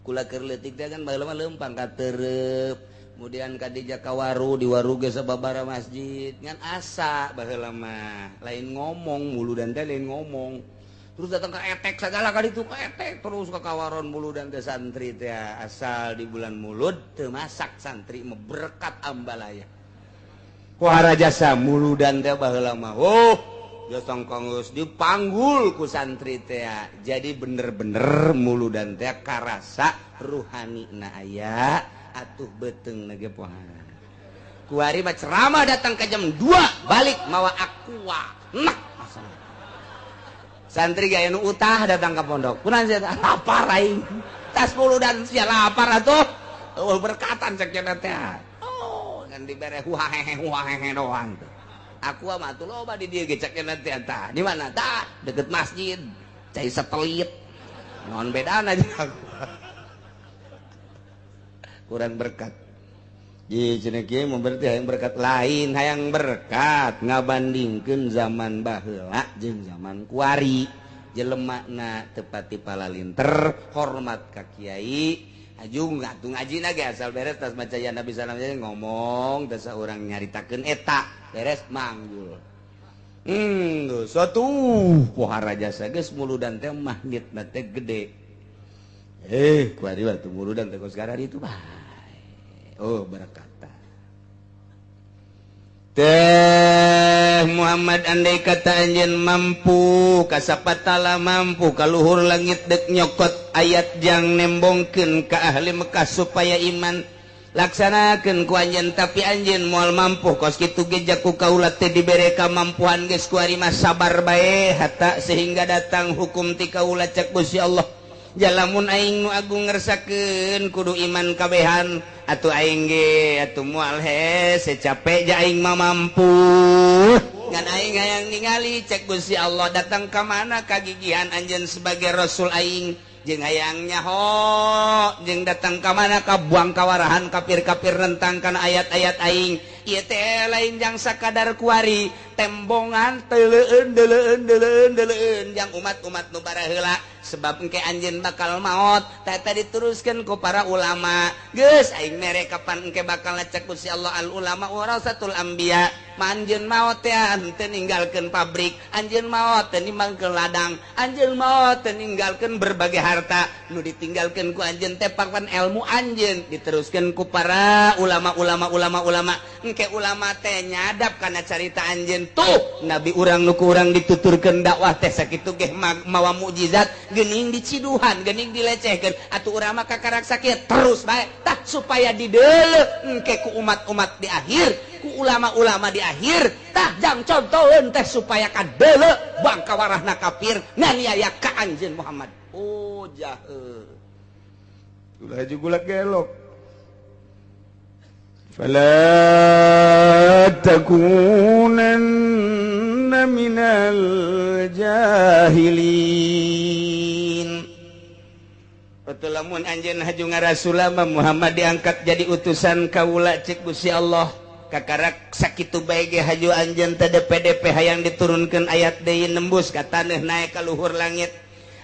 Kula keur leutik teh kan baheula mah leumpang ka Tereup, kemudian ka di Jakawaru, di Waru ge sababaraha masjid, ngan asa baheula mah lain ngomong muludan teh lain ngomong. Terus datang ke etek segala kali itu ke etek terus ke kawaron muludan teh santri teh asal di bulan mulud teu masak santri mah berkat ambalaya. Pohara jasa muludan teh baheula mah oh jasa geus dipanggul ku santri teh. Jadi bener-bener muludan teh karasa ruhani na aya atuh beuteung ge pohara. Kuari mah ceramah datang ke jam 2 balik mawa aqua. Nek santri gaya nu utah datang ke pondok. Kunaon sia lapar aing. Tas muludan sia lapar atuh. Eueuh berkatan cek cenah teh. Oh, ngan dibere huahehe huahehe doang tuh. Aku mah atuh loba di dieu ge cek cenah teh tah. Di mana tah? Deket masjid. Cai setelit. Naon bedana jeung aku. Kurang berkat. Ji cenah kieu mah berarti hayang berkat lain, hayang berkat ngabandingkeun zaman baheula jeung zaman kuari. Jelemana teu pati palalinter, hormat ka kiai, haju atuh ngajina ge asal beres tas maca ya Nabi salam ngomong teh saurang nyaritakeun eta, beres manggul. Geus atuh pohara jasa geus muludan teh magnetna teh gede. Kuari atuh muludan teh kos garari itu bae. Oh berkata teh Muhammad andai kata anjeun mampu kasapatala mampu kaluhur langit dek nyokot ayat jang nembongkeun ka ahli Mekah supaya iman laksanakeun ku anjeun tapi anjeun moal mampu kos kitu ge jaku kaula teh dibere kamampuan geus ku ari mah sabar bae hatta sehingga datang hukum ti kaula cek Gusti Allah. Jalamun aing nu agung ngersakeun kudu iman kabehan atuh aing ge atuh moal hese capek ja aing mah mampu ngan aing hayang ningali cek Gusti Allah datang ka mana kagigihan anjeun sebagai rasul aing jeung hayang nyaho jeung datang ka mana ka buang kawarahan kafir-kafir rentang kana ayat-ayat aing ieu teh lain jang sakadar kuari tembongan teuleun deuleun deuleun deuleun jang umat-umat nu baraheula sebab engke anjeun bakal maot teh diteruskeun ku para ulama geus aing mere kapan engke bakal cek Gusti Allah al ulama warasatul anbiya anjeun maot teh henteu ninggalkeun pabrik anjeun maot teu ninggalkeun ladang anjeun maot teu ninggalkeun berbagai harta nu ditinggalkeun ku anjeun teh papan ilmu anjeun diteruskeun ku para ulama-ulama ulama-ulama engke ulama teh nyadap kana carita anjeun tuh nabi urang nu ku urang dituturkeun dakwah teh sakitu geh mawa mukjizat geuning diciduhan geuning dilecehkeun atuh urang mah kakarak sakieu terus bae tah supaya dideuleu engke ku umat-umat di akhir ku ulama-ulama di akhir tah jang contoheun teh supaya kadeuleu bangka warahna kafir nganiaya ka anjeun Muhammad. Oh jahe ulah juga gelok fala takunanna minal jahilin. Betul lamun anjeun haju ngarasulama Muhammad diangkat jadi utusan kaula cek Gusti Allah kakarak sakitu bae ge haju anjeun teh DPDP hayang diturunkeun ayat deui nembus ka taneuh naek ka luhur langit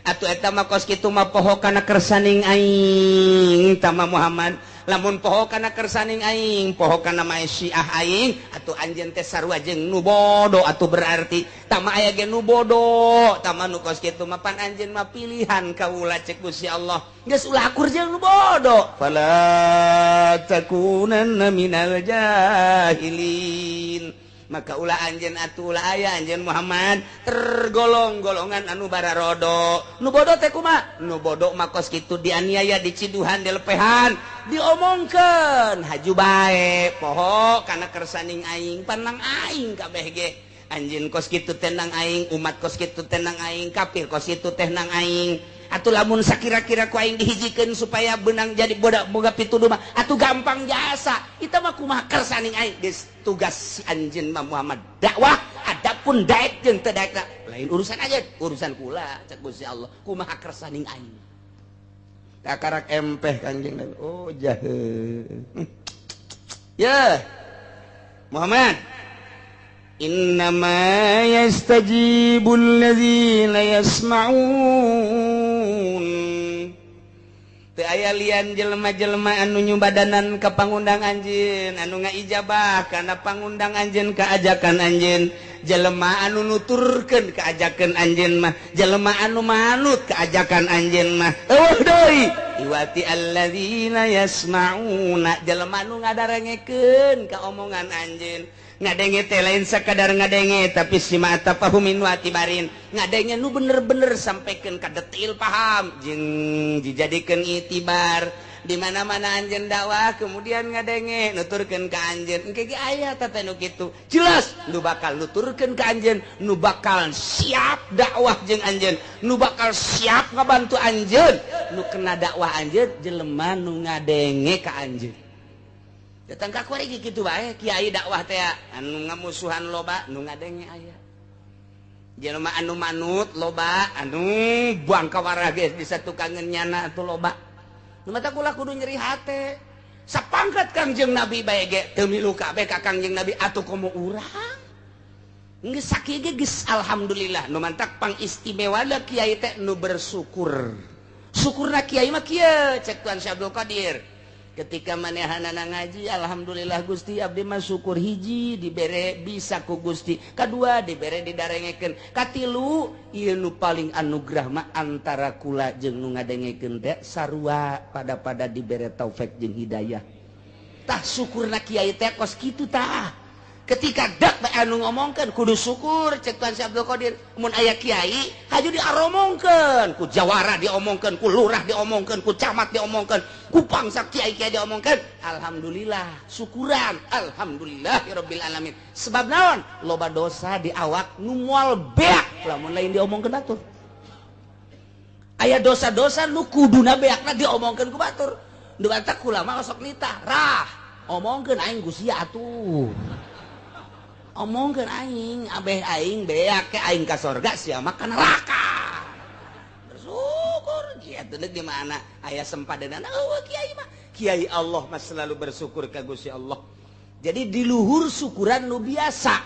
atuh eta mah kos kitu mah poho kana kersaning aing tama Muhammad lamun poho kana kersaning aing poho kana mae Syiah aing atuh anjeun teh sarua jeung nu bodo atuh berarti tama aya ge nu bodo tama nu kos kitu mah pan anjeun mah pilihan kaula cek Gusti Allah geus ulah akur jeung nu bodo fala takunanna minal jahilin maka ulah anjeun atuh ulah aya anjeun Muhammad tergolong golongan anu bararodo nu bodo teh kumaha nu bodo mah kos kitu dianiaya diciduhan dilepehan diomongkeun haju bae poho kana kersaning aing panang aing kabeh ge Anjeun kos kitu teh nang aing, umat kos kitu teh nang aing, kafir kos kitu teh nang aing. Atuh lamun sakira-kira ku aing dihijikeun supaya benang jadi bodak boga pituduh mah atuh gampang jasa. Itu mah kumaha kersaning aing. Geus tugas si anjeun mah Muhammad dakwah, adapun daek jeung teu daek lain urusan aja, urusan kula cek Gusti Allah kumaha kersaning aing. Takarak empeh Kangjeng Nabi. Oh jahe. Ya Muhammad, innama yastajibul ladzina yasma'un. Teu aya lian jelema-jelema anu nyubadanan ka pangundang anjeun, anu ngaijabah kana pangundang anjeun ka ajakan anjeun, jelema anu nuturkeun ka ajakan anjeun mah, jelema anu manut ka ajakan anjeun mah. Eueuh deui iwati alladzina yasma'una, jelema anu ngadarengekeun ka omongan anjeun. Ngadenge teh lain sakadar ngadenge tapi sima tafahumin wa tibarin, ngadenge nu bener-bener sampaikan ka detail paham jeung dijadikeun itibar. Di mana-mana anjeun dakwah kemudian ngadenge nuturkeun ka anjeun, engke ge aya teh nu kitu jelas nu bakal nuturkeun ka anjeun, nu bakal siap dakwah jeung anjeun, nu bakal siap ngabantu anjeun, nu kena dakwah anjeun jelema nu ngadenge ka anjeun. Datang ka kuari kitu bae kiai dakwah teh anu ngamusuhan loba nu ngadenge aya. Jelema anu manut loba anu buang ka warah geus bisa tukangeun nyana atuh loba. Nu mata kula kudu nyeri hate. Sapangkat Kangjeng Nabi bae ge teu milu kabeh ka Kangjeng Nabi atuh komo urang. Geus sakieu ge geus alhamdulillah. Nu mantak pangistimewana kiai teh nu bersyukur. Syukurna kiai mah kieu cek Tuan Syekh Abdul Qadir. Ketika manehanana ngaji, alhamdulillah Gusti abdi mah syukur hiji dibere bisa ku Gusti, kadua dibere didarengekeun, katilu ieu nu paling anugerah mah antara kula jeung nu ngadengekeun teh sarua pada-pada dibere taufik jeung hidayah. Tah syukurna kiai teh kos kitu tah. Ketika dak bae anu ngomongkeun kudu syukur cek Tuan Syekh Abdul Qadir. Mun aya kiai haju diaromongkeun, ku jawara diomongkeun, ku lurah diomongkeun, ku camat diomongkeun, ku pangsa kiai-kiai diomongkeun. Alhamdulillah, syukuran, alhamdulillahirabbil alamin. Sebab naon? Loba dosa di awak nu moal beak lamun lain diomongkeun batur. Aya dosa-dosa nu kuduna beakna diomongkeun ku batur. Nu batak ulama sok nitah, rah, omongkeun aing ku sia atuh. Omongkeun aing, abeh aing beak ke aing ka sorga sia mah ka neraka. Bersyukur kieu teh di mana aya sempadanana eueuh kiai mah. Kiai Allah mah selalu bersyukur ka Gusti Allah. Jadi di luhur syukuran nu biasa.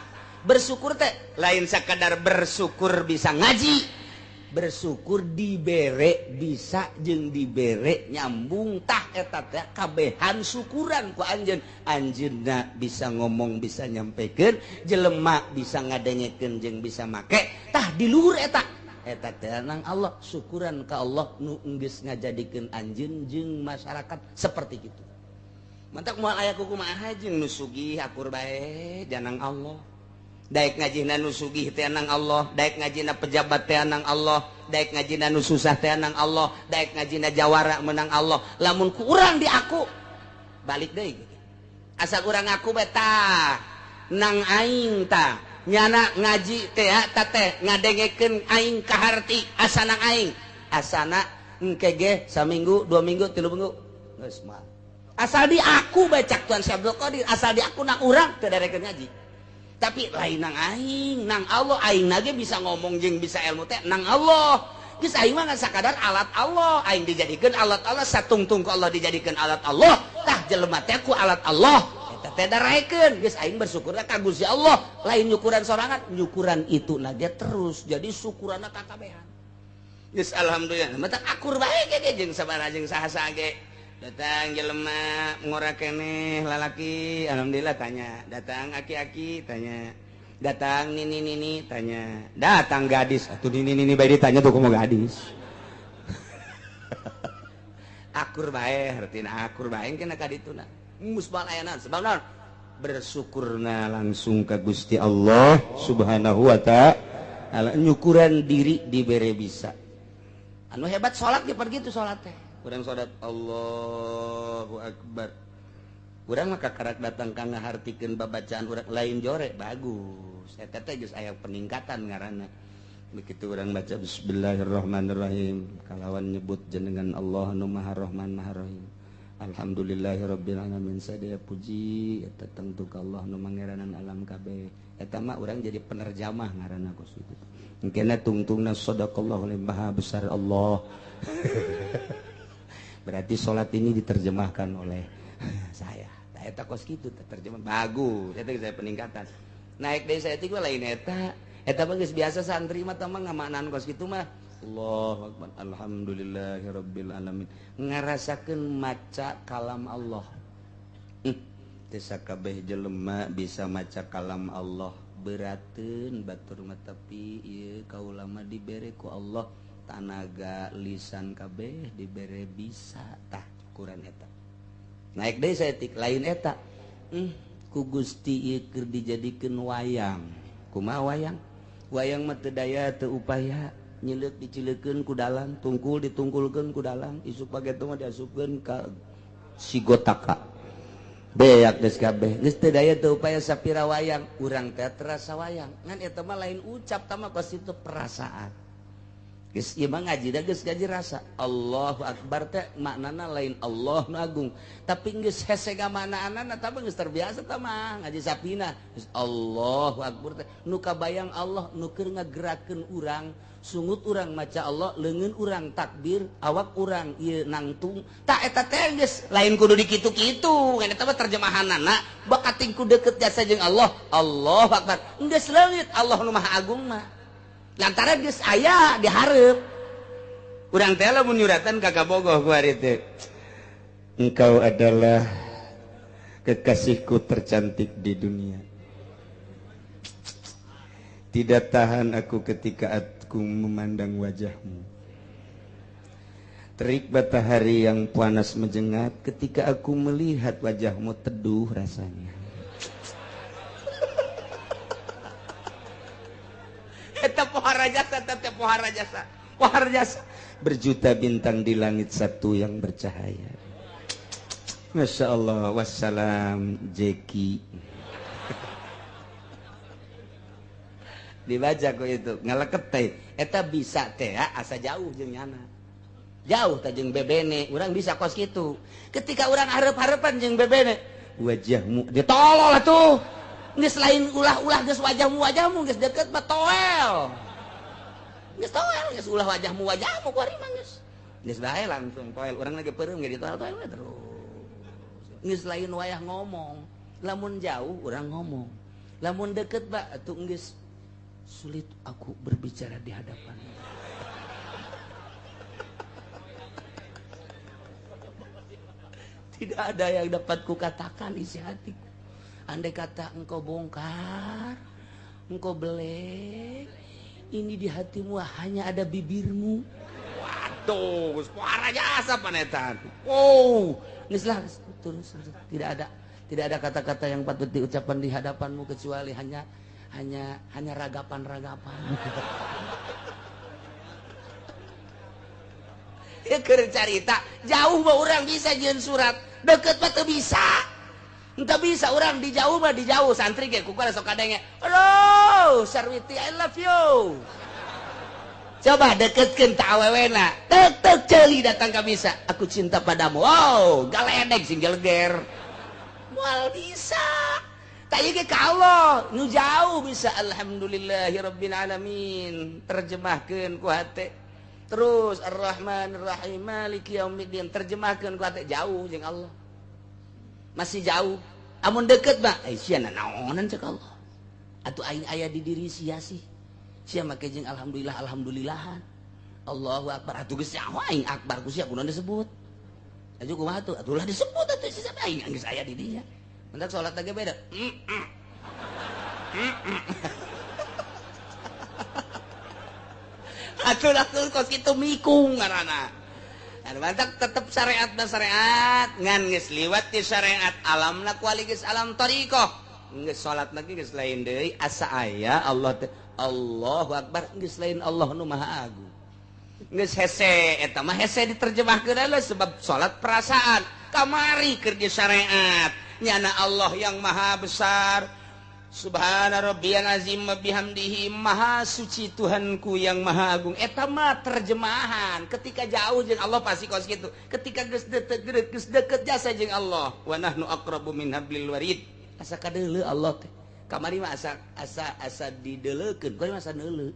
Bersyukur teh lain sakadar bersyukur bisa ngaji. Bersyukur dibere bisa jeung dibere nyambung tah eta teh kabehan syukuran ku anjeun. Anjeunna bisa ngomong bisa nyampekeun, jelema bisa ngadengekeun jeung bisa make tah di luhur eta. Eta teh nang Allah syukuran ka Allah nu geus ngajadikeun anjeun jeung masyarakat seperti kitu. Mantak moal aya kumaha jeung nu sugih akur bae janang Allah. Daek ngajina nu sugih teh nang Allah, daek ngajina pejabat teh nang Allah, daek ngajina nu susah teh nang Allah, daek ngajina jawara menang Allah. Lamun ku urang di aku balik deui. Asa urang ngaku bae tah nang aing tah nyana ngaji teh ta teh ngadengekeun aing kaharti asa nang aing. Asana engke ge saminggu, 2 minggu, 3 minggu geus mah. Asal di aku bae cak Tuan Syekh Abdul Qadir, asal di aku nang urang teu darekeun ngaji. Tapi lain nang aing, nang Allah aing nage bisa ngomong jeung bisa ilmu teh nang Allah. Geus aing mah ngan sakadar alat Allah, aing dijadikeun alat Allah, satungtung ku Allah dijadikeun alat Allah. Tah jelema teh ku alat Allah. Eta teh daraekeun, geus aing bersyukurna ka Gusti Allah, lain nyukuran sorangan, nyukuran itu nage terus. Jadi syukuranna kakabehan. Geus alhamdulillah, mata akur bae ge jeung sabaraha jeung saha-saha ge. Datang jelema ngora keneh lalaki, alhamdulillah tanya. Datang aki-aki tanya. Datang nini-nini tanya. Datang gadis, atuh nini-nini bae ditanya tuh komo gadis. Akur bae, hartina akur bae kena ka dituna. Musbal ayana sebab naon? Bersyukurna langsung ka Gusti Allah Subhanahu wa ta'ala. Nyukuran diri dibere bisa. Anu hebat salat ge pergi tu salat teh. Urang salat Allahu Akbar. Urang mah kakarak datang ka ngahartikeun babacaan urang lain jore bagus. Terus eta teh geus aya peningkatan ngaranna. Begitu orang baca bismillahirrahmanirrahim kalawan nyebut jenengan Allah nu Maha Rahman Maha Rahim. Alhamdulillahirabbil alamin sadaya puji eta tangtu ka Allah nu mangeranan alam kabeh. Eta mah urang jadi penerjamah ngaranna kos kitu. Engkena tungtungna sadaqallahu maha besar Allah. Berarti salat ini diterjemahkan oleh saya. Tah eta kos kitu terjemah bagus. Eta saya peningkatan. Naik deui saya teh lain eta. Eta mah geus biasa santri mah tah mah ngamaknaan kos kitu mah. Allahu akbar alhamdulillahirabbil alamin. Ngarasakeun maca kalam Allah. Teu sakabeh jelema bisa maca kalam Allah. Berateun batur mah tapi ieu kaula mah dibere ku Allah tanaga lisan kabeh dibere bisa tah ukuran eta. Naik deui saeutik lain eta. Ku Gusti ieu keur dijadikeun wayang. Kumaha wayang? Wayang mah teu daya teu upaya. Nyileuk dicileukeun ku dalang, tungkul ditungkulkeun ku dalang, isuk pageto mah diasupkeun ka sigotaka. Beak geus kabeh, geus teu daya teu upaya sapira wayang, urang teh terasa wayang. Ngan eta mah lain ucap tah mah kos itu perasaan. Geus ieu mah ngaji da geus ngaji rasa. Allahu akbar teh maknana lain Allah nu agung, tapi geus hese ngamaknaanana tah mah geus terbiasa tah mah ngaji sapina. Geus Allahu akbar teh nu kabayang Allah nu keur ngagerakeun urang. Sungut urang maca Allah, leungeun urang takbir, awak urang ieu nangtung. Tak eta teh geus lain kudu dikitu-kitu, ngan eta mah terjemahanana bakating ku deukeut jasa jeung Allah. Allahu akbar. Geus leungit Allah nu Maha Agung mah. Lantaran geus aya dihareup. Urang teh lamun nyuratan ka kabogoh ku ari teh. Engkau adalah kekasihku tercantik di dunia. Tidak tahan aku ketika aku memandang wajahmu. Terik matahari yang panas menjengat ketika aku melihat wajahmu teduh rasanya. Eta pohara jasa, eta pohara jasa, pohara jasa. Berjuta bintang di langit satu yang bercahaya. Masya Allah, wassalam Jeki. Dibaca ku itu ngaleket teh eta bisa teh asa jauh jeung nyana jauh teh jeung bebene urang bisa kos kitu ketika urang hareup-hareupan jeung bebene wajahmu ditolol atuh geus lain ulah-ulah geus wajahmu geus deket mah toel geus toel geus ulah wajahmu ku ari mah geus geus bae langsung toel urang lagi peureum ge ditolol toel terus geus lain wayah ngomong lamun jauh urang ngomong lamun deket ba atuh geus sulit aku berbicara di hadapan. Tidak ada yang dapat kukatakan isi hatiku. Andai kata engkau bongkar, engkau belek, ini di hatimu hanya ada bibirmu. Waduh, suara jasa panetan. Wow, nislah terus tidak ada kata-kata yang patut diucapkan di hadapanmu kecuali hanya ragapan-ragapan. Ya keur carita, jauh mah urang bisa jeung surat, deket mah teu bisa. Henteu bisa urang di jauh mah di jauh santri ge ku sok kadenge. Halo, Sarwiti I love you. Coba deketkeun ta awewena. Tek tek ceuli datang ka bisa. Aku cinta padamu. Wow, galedeg sing geleger. Moal bisa. Tak ieu ge ka Allah, nu jauh bisa alhamdulillahirabbil alamin. Terjemahkeun ku hate. Terus Ar-Rahmanir-Rahim Maliki yaumiddin terjemahkeun ku hate jauh jeung Allah. Masih jauh. Amun deket mah sia nanaonan cek Allah. Atuh aing aya di diri sia sih. Sia make jeung alhamdulillah alhamdulillahan. Allahu akbar atuh geus aing akbar ku sia kunaon disebut. Atuh kumaha atuh? Atuh lah disebut atuh sia aing geus aya di dinya. Mentak sholat lagi beda. Atuh langsung kos kitu mikung ngaranna. Mantak tetep syariat na syariat ngan geus liwat ti syariat alamna kuali geus alam thariqah. Geus salat lagi geus lain deui asa aya Allah teh Allahu akbar geus lain Allah nu Maha Agung. Geus hese eta mah hese diterjemahkeun sebab salat perasaan kamari keur syariat. Nyana Allah yang maha besar Subhana rabbiyal azim wa bihamdihi, maha suci Tuhanku yang maha agung. Eta mah terjemahan ketika jauh jeung Allah pasti kos kitu. Ketika geus deket geus deket jasa jeung Allah, wa nahnu aqrabu min hablil warid. Asa kadeuleu Allah teh. Kamari mah asa asa asa dideuleukeun, kuari mah asa neuleu.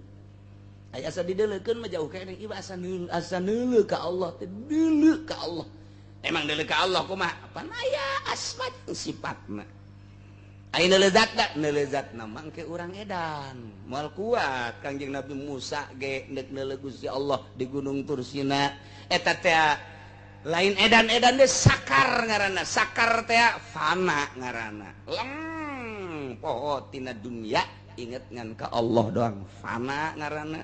Aya asa dideuleukeun mah jauh keneh, ieu asa neuleu, asa neuleu ka Allah teh, deuleu ka Allah. Emang deuleu ka Allah kumaha? Pan aya asma sifatna. Ayeuna lezatna, lezatna mangke urang edan. Moal kuat Kangjeng Nabi Musa ge deuk neuleuh Gusti Allah di Gunung Tursina. Eta teh lain edan-edan deh, sakar ngaranna. Sakar teh fana ngaranna. Leng poho tina dunia, inget ngan ka Allah doang. Fana ngaranna.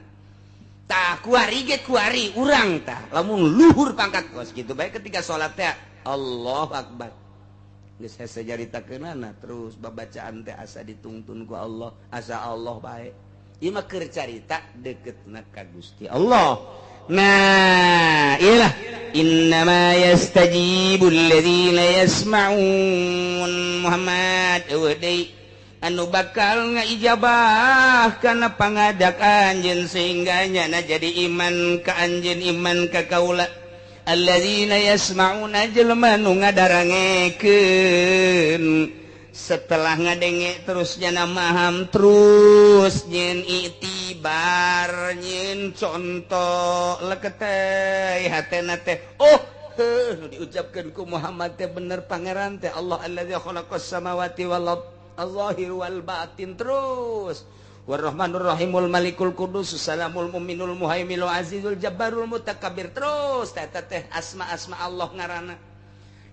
Tah kuari ge kuari urang tah lamun luhur pangkat kos kitu bae ketika salat teh Allahu Akbar. Geus hese caritakeunana terus babacaan teh asa ditungtun ku Allah, asa Allah bae. Ieu mah keur carita deketna ka Gusti Allah. Nah, iyalah innama yastajibul ladzina yasma'un. Muhammad eueuh deui anu bakal ngaijabah kana pangadak anjeun sehingga nyana jadi iman ka anjeun, iman ka kaula. Alladzina yasma'una, jelema nu ngadarangekeun. Setelah ngadenge terus nyana maham, terus nyen itibar, nyen contoh leketeh hatena teh, oh heuh nu diucapkeun ku Muhammad teh bener, pangeran teh Allah allazi khalaqas samawati wal ard az-zahir wal batin. Terus Warrahmanur Rahimul Malikul Qudus Salamul Muminul Muhaiminul Azizul Jabbarul Mutakabbir. Terus teh teh asma-asma Allah ngaranna.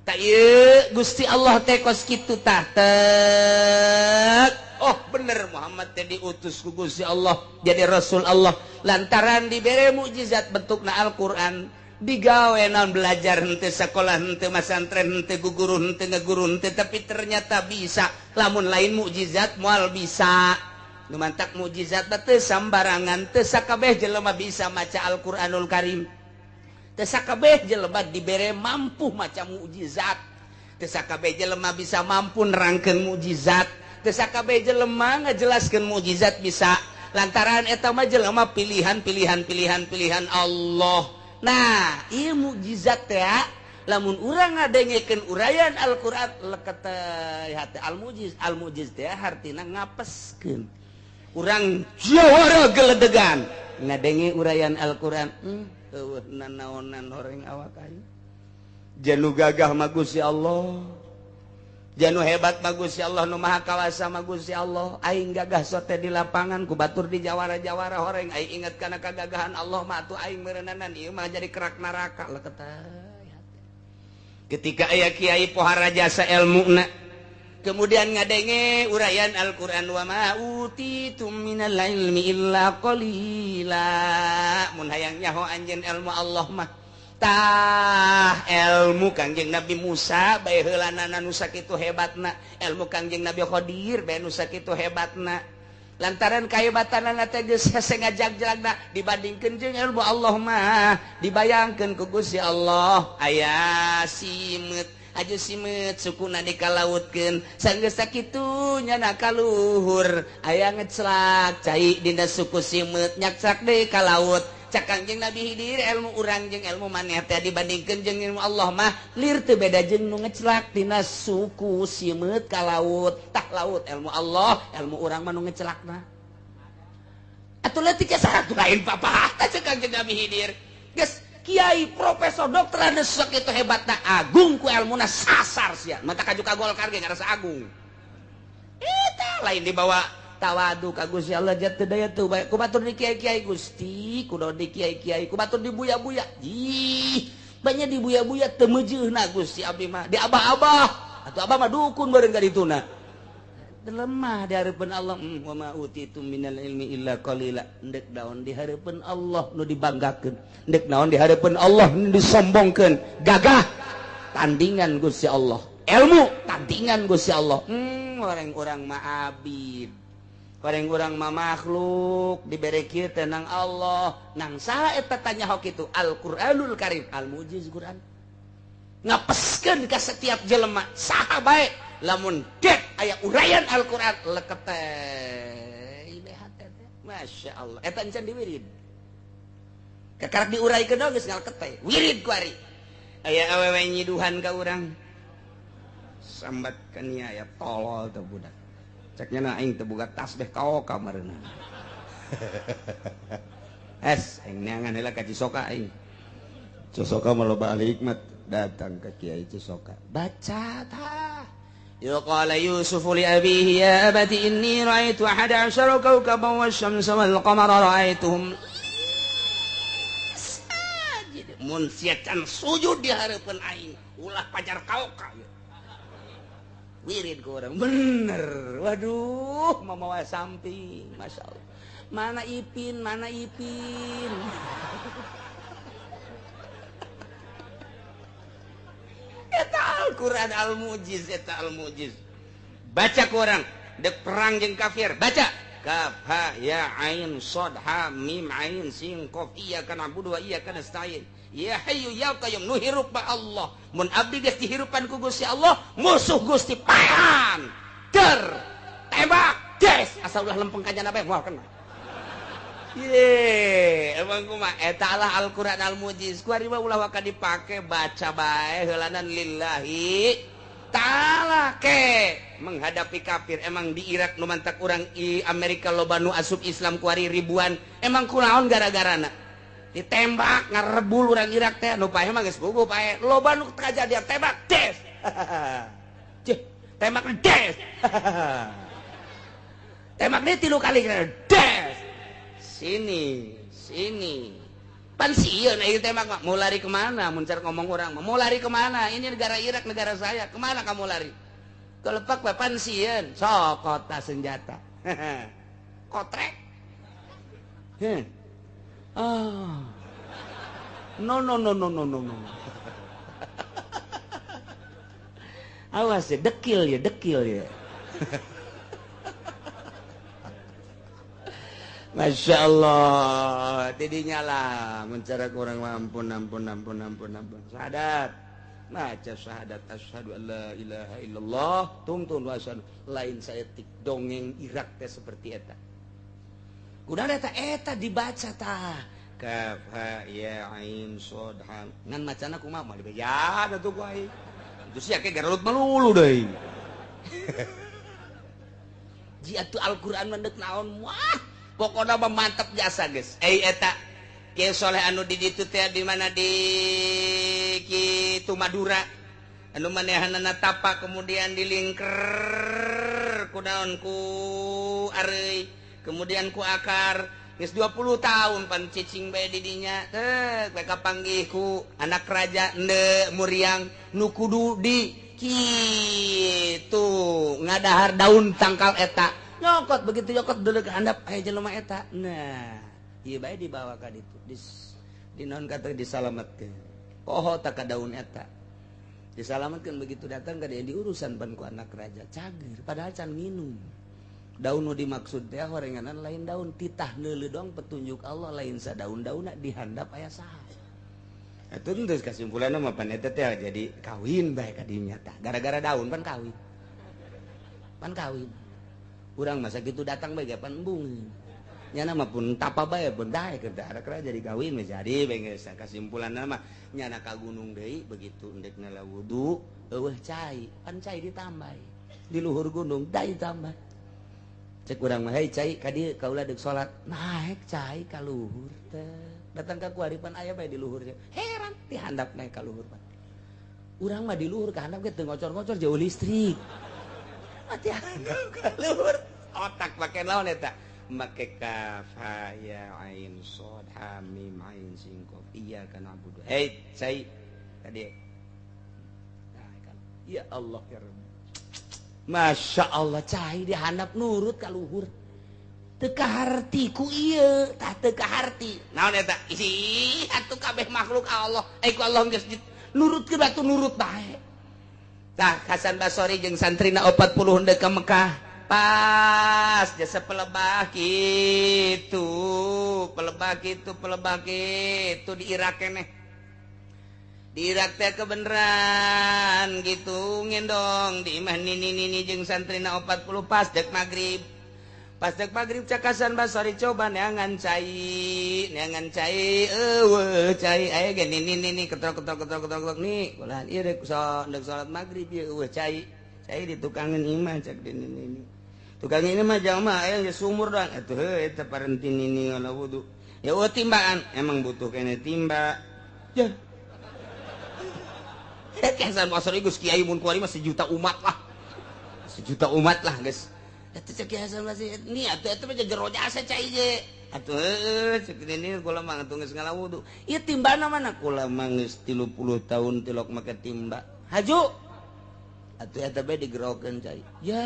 Tak ieu Gusti Allah teh kos kitu tah tek. Oh bener Muhammad teh diutus ku Gusti Allah jadi Rasul Allah lantaran dibere mukjizat bentukna Al-Qur'an. Digawe naon belajar henteu sekolah henteu masantren henteu guguru henteu ngeguru henteu, tapi ternyata bisa. Lamun lain mukjizat moal bisa. Nu mantak mukjizat teh sambarangan, teu sakabeh jelema bisa maca Al-Qur'anul Karim. Teu sakabeh jelema dibere mampu maca mukjizat. Teu sakabeh jelema bisa mampu nerangkeun mukjizat. Teu sakabeh jelema ngajelaskeun mukjizat bisa. Lantaran eta mah jelema pilihan pilihan pilihan pilihan Allah. Nah, ieu mukjizat teh lamun urang ngadengekeun uraian Al-Qur'an leket hate al-mujiz. Al-mujiz teh hartina ngapeskeun. Urang jawara geledegan ngadenge uraian Al-Qur'an, eueuh nanaonan horeng awak aing. Janu gagah mah Gusti Allah, janu hebat mah Gusti Allah, nu maha kawasa mah Gusti Allah. Aing gagah sote di lapangan ku batur di jawara-jawara horeng. Aing inget kana kagagahan Allah mah atuh aing meureunana ieu mah jadi kerak neraka leket. Ketika aya kiai pohara jasa elmuna kemudian ngadenge uraian Al-Qur'an, wa ma utitum minal ilmi illa qalila. Mun hayang nyaho anjeun ilmu Allah mah tah ilmu Kangjeng Nabi Musa bae heulanana nu sakitu hebatna, ilmu Kangjeng Nabi Khadir bae nu sakitu hebatna. Lantaran kahebatanana teh geus hese ngajag-jagna dibandingkeun jeung ilmu Allah mah, dibayangkeun ku Gusti Allah aya simeut aju simeut sukuna dikalautkeun sanggeus sakitu nyana kaluhur aya ngeclak cai dina suku simeut nyakcak deui ka laut. Cak Kangjeng Nabi Hidir ilmu urang jeung ilmu maneh teh dibandingkeun jeung ilmu Allah mah lir teu beda jeung nu ngeclak dina suku simeut ka laut. Tah laut ilmu Allah, ilmu urang mah nu ngecelakna. Atuh leutik saha lain papah tah cek Kangjeng Nabi Hidir. Geus kiai profesor dokter anu sakitu hebatna agung ku elmuna sasar sia. Mata kaju ka Golkar ge ngarasa agung. Eta lain dibawa tawadu ka Gusti Allah jatuh daya tuh bae ku batur di kiai-kiai Gusti, kudu di kiai-kiai, ku batur di buya-buya. Ih, banyak di buya-buya teu meujeuhna Gusti abdi mah. Di abah-abah, atuh abah mah dukun bareng ka dituna. Lemah di hareupeun Allah, wa ma utitum minal ilmi illa qalila. Ndek naon di hareupeun Allah nu dibanggakeun, ndek naon di hareupeun Allah nu disombongkeun. Gagah tandingan Gusti Allah, ilmu tandingan Gusti Allah. Orang-orang mah abid, orang-orang mah makhluk dibere kieu teh nang Allah. Nang saha eta tanya hok itu Al-Qur'anul Karim, al-mujiz Qur'an. Ngapeskeun ka setiap jelema saha bae. Lamun dek aya uraian Al-Qur'an lekete. Masya Allah. Eta encan diwirid. Kakarak diuraikeun geus ngalekete. Wirid ku ari. Aya awewe nyiduhan ka urang. Sambat ka nia aya tolol teh budak. Cek nya aing teu boga tasbih kaoka mareuna. Es aing neangan heula ka Cisoka aing. Cisoka mah loba ahli hikmat, datang ke Kiai Cisoka. Baca tah. Ya qala Yusuf li abihi ya abati inni ra'aitu ahada asyara kawkaban wasyamsa wal qamara ra'aituhum sajid. Mun sia can sujud di hareupeun aing, ulah pajar kaoka. Wirid ku urang bener. Waduh, mamawa samping, masyaallah. Mana Ipin, mana Ipin. Eta Al-Quran Al-Mujiz, eta Al-Mujiz. Baca ku orang, dek perang jeung kafir, baca. Kaf ha ya ain shad ha mim ain sin qaf iyyaka na'budu wa iyyaka nasta'in. Ya hayyu ya qayyum, nu hirup ba Allah. Mun abdi geus dihirupan ku Gusti Allah, musuh Gusti pahan. Der, tembak, des, asa ulah lempeng ka jana bae moal kena. Ye, emang kumaha eta lah Al-Qur'an Al-Mujiz. Ku ari mah ulah waka dipake, baca bae heulanan lillahi ta'ala ke menghadapi kafir. Emang di Irak nu mantak urang i Amerika loba nu asup Islam ku ari ribuan. Emang kunaon gara-garana? Ditembak ngarebul urang Irak teh nu paeh mah geus puguh paeh. Loba nu kajadian tembak des. Cih, tembak des. Tembak deui 3 kali des. Sini, sini. Pan sieun ieu tembak mah. Mau lari kemana? Mun car ngomong urang mah. Mau lari kemana? Ini negara Irak, negara saya. Kemana kamu lari? Kelepak bae pan sieun. Sok kota senjata. Kotrek. Heh. Ah. No no no no no no no. Awas ya, dekil ya, dekil ya. Masya Allah, tidinya lah mencara kurang ampun ampun ampun ampun ampun. Syahadat, baca syahadat asyhadu alla ilaha illallah, tungtun wa asyhadu lain saeutik dongeng Irak teh seperti eta. Kunaon eta eta dibaca tah. Kaf ha ya ain shad ha. Ngan macana kumaha mah dibeja atuh ku aing. Itu sia ke garelut melulu deui. Ji atuh Al-Qur'an mah deuk naon wah. Pokoknya mah mantap jasa guys. Eta Kiai Soleh anu di ditu teh di mana di kitu Madura. Anu manehanana tapa kemudian dilingker ku daun ku areuy, kemudian ku akar. Geus 20 tahun pan cicing bae di dinya. Teh bae kapanggih ku anak raja ende muriang nu kudu di kitu ngadahar daun tangkal eta. Nyokot begitu nyokot deuleu ka handap aya jelema eta. Nah, ieu bae dibawa ka ditu. Di naon kata disalametkeun. Poho tak ka daun eta. Disalametkeun begitu datang ka dia diurusan pan ku anak raja. Cager padahal can minum. Daun nu dimaksud teh horenganan lain daun titah neuleuh doang petunjuk Allah lain sadaun-daunna di handap aya saha. Atuh geus kasimpulanna mah pan eta teh jadi kawin bae ka dinya tah. Gara-gara daun pan kawin. Pan kawin. Urang masa gitu datang bae pan embung. Nyana mah pun tapa bae pun daek keur daek jadi kawin mah jadi bae geus kasimpulanna mah nyana ka gunung deui begitu endek ngala wudu eueuh cai, pan cai ditambah. Di luhur gunung dai tambah. Cek urang mah hei cai ka dieu kaula deuk salat. Naek cai ka luhur teh. Datang ka kuari pan aya bae di luhur. Heran di handap naek ka luhur pan. Urang mah di luhur ka handap ge teu ngocor-ngocor jauh listrik. Mati handap ka luhur. Otak make naon eta? Make kaf ha ya ain shad ha mim ain sin qaf iyyaka na'budu. Hei cai ka dieu. Nah, kan. Ya Allah ya Rabb. Masya Allah cai dihandap nurut ka luhur. Teu kaharti ku ieu, tah teu kaharti. Naon eta? Ih, atuh kabeh makhluk Allah. Ku Allah geus nurutkeun batu nurut bae. Tah Hasan Basori jeung santrina 40 henteu ka Mekah. Pas jasa pelebah kitu, pelebah kitu, pelebah kitu di Irak keneh. Di Irak teh kebeneran gitu ngendong di imah nini-nini jeung santrina 40 pas dek magrib. Pas dek magrib cak Hasan Basri coba neangan cai eueuh cai aya ge nini-nini ketrok ketrok ketrok ketrok nih ulah ieu dek salat magrib ieu eueuh cai. Cai di tukangan imah cak di nini. Tukang ini mah jamaah aya geus sumur doang atuh heuh eta parenti nini ngala wudu. Ya eueuh timbaan emang butuh kene timba. Ya. Hasan Basri geus kiai mun kuari mah sejuta umat lah. Sejuta umat lah geus. Eta cek Hasan Basri ni atuh eta mah jero jasa cai ge. Atuh heueuh cek nini kula mah atuh geus ngala wudu. Ieu timbana mana kula mah geus 30 tahun tilok make timba. Haju. Atuh eta bae digerokeun cai. Ya.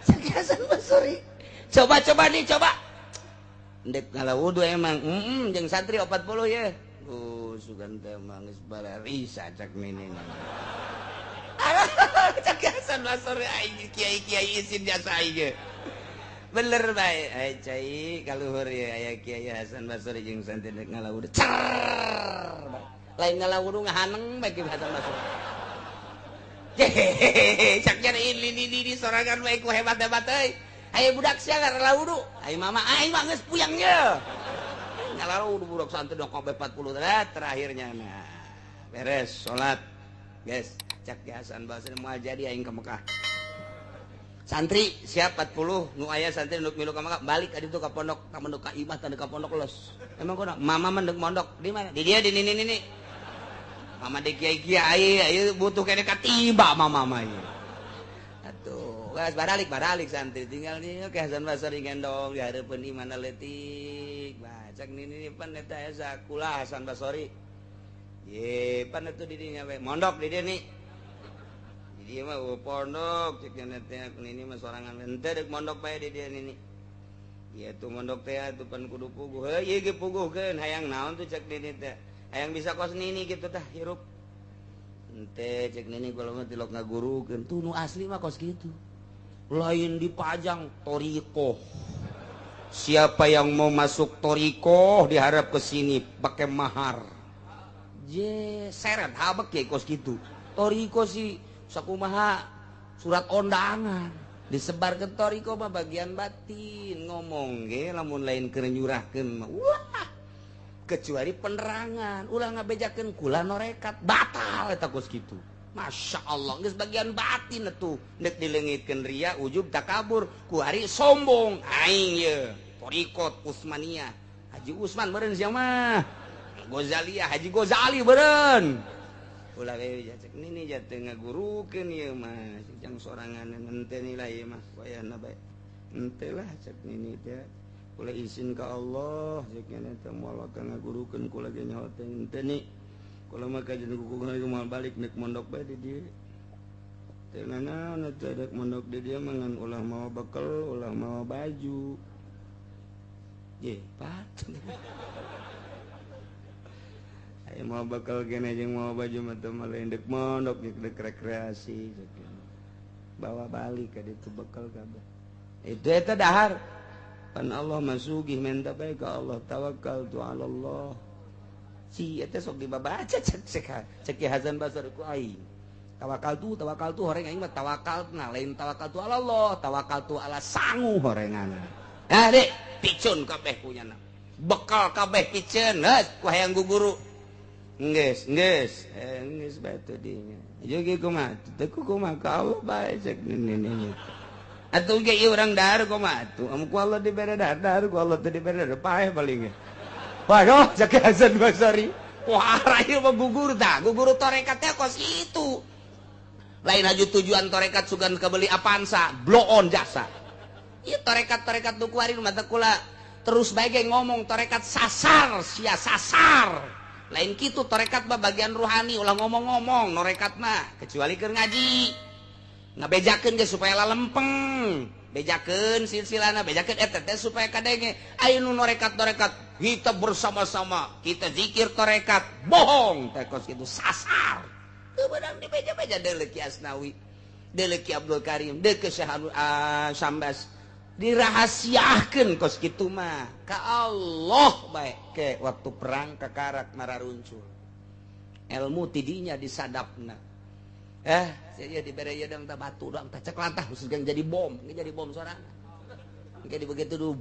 Cek Hasan Basri. Coba-coba nih coba. Ndek ngala wudu emang jeung santri 40 ye. Sugan teh mah geus bararisa cak nini. Cak Hasan Basri aing kiai-kiai isin jasa aing. Bener bae ai cai kaluhur ye aya Kiai Hasan Basri jeung santri rek ngala wudu. Cer. Lain ngala wudu ngahaneng bae Ki Hasan Basri. Hehehe cak nyari ini sorangan bae ku hebat-hebat euy. Aya budak sia ngala wudu. Ai mama aing mah geus puyang ye. Ngalalu budak santri dong kabeh 40 terakhirnya nah beres salat guys cak Hasan Basri moal jadi aing ke Mekah santri siap 40 nu aya santri nu milu ka Mekah balik ka ditu ka pondok ka mondok ka imah tanda ka pondok los emang kunaon mama mendek mondok di mana di dia di nini nini mama di kiai kiai ieu butuh kene katiba mama mah ieu atuh geus baralik santri tinggal di ke Hasan Basri gendong di hareupeun imahna leutik cak nini pan eta asa kula Hasan Basri ye pan atuh di dinya we mondok di dieu nih di dieu mah pondok cek nya teh nini mah sorangan henteu deuk mondok bae di dieu nini ieu tuh mondok teh atuh pan kudu puguh heuh ieu ge puguhkeun hayang naon tuh cek nini teh hayang bisa kos nini kitu tah hirup henteu cek nini kula mah tilok ngagurukeun tuh nu asli mah kos kitu lain dipajang thoriqoh. Siapa yang mau masuk thoriqoh diharap ke sini pakai mahar. Je seret habek ya kos gitu. Thoriqoh sih sakumaha surat undangan disebar ke thoriqoh mah bagian batin ngomong ge lamun lain keur nyurahkeun mah wah kecuali penerangan ulah ngabejakeun kula norekat batal eta kos kitu. Masya Allah geus bagian batin atuh nek dileungitkeun ria ujub takabur ku ari sombong aing ye thoriqot Utsmaniyah Haji Usman meureun sia mah Ghazaliyah Haji Ghazali meureun ulah we cek nini jatuh ngagurukeun ieu mah jang sorangan henteu nilai ieu mah wayahna bae henteu lah cek nini teh kula izin ka Allah cek nini teh moal ka ngagurukeun kula ge nyaho teh henteu ni kula mah kajian kuku moal balik nek mondok bae di dieu teu nanaon teh dek mondok di dieu mah ngan ulah mawa bekel ulah mawa baju ye pat aya mawa bekel gene jeung mawa baju mah teu mah lain dek mondok dek rekreasi bawa balik ka ditu bekel kabeh itu eta dahar pan Allah mah sugih menta bae ka Allah tawakal tu ala Allah. Si eta sok dibabaca cek cek Hasan Basri ku aing. Tawakal tu horeng aing mah tawakal nah lain tawakal tu ala Allah, tawakal tu ala sangu horengan. Nah dek picun kabeh punyana. Bekal kabeh piceun geus ku hayang guguru. Geus geus geus bae teu dinya. Ieu ge kumaha teu kumaha ka Allah bae cek nini. Atuh ge ieu urang dahar kumaha atuh am ku Allah dibere dahar, dahar ku Allah teu dibere dahar paeh paling ge. Waduh, cek Hasan Basri. Wah, ieu mah gugur tah, gugur tarekat teh kos itu. Lain aju tujuan tarekat sugan kebeli Avanza, blow on jasa. Ieu tarekat-tarekat nu kuari mah teh kula terus bae ge ngomong tarekat sasar, sia sasar. Lain kitu tarekat mah bagian ruhani ulah ngomong-ngomong norekat mah kecuali keur ngaji. Ngabejakeun ge supaya lalempeng. Bejakeun silsilana, bejakeun eta teh supaya kadenge. Aya nu norekat-norekat kita bersama-sama, kita zikir tarekat, bohong teh kos kitu sasar. Teu beunang dibeja-beja deuleu Ki Asnawi, deuleu Ki Abdul Karim, deuleu Syekh Sambas. Dirahasiakeun kos kitu mah ka Allah bae ke waktu perang kakarak mararuncul. Ilmu tidinya disadapna. Saya dibere ieu dang tah batu dang tah cek lantah khusus jadi bom, jadi bom sorangan. Engke begitu du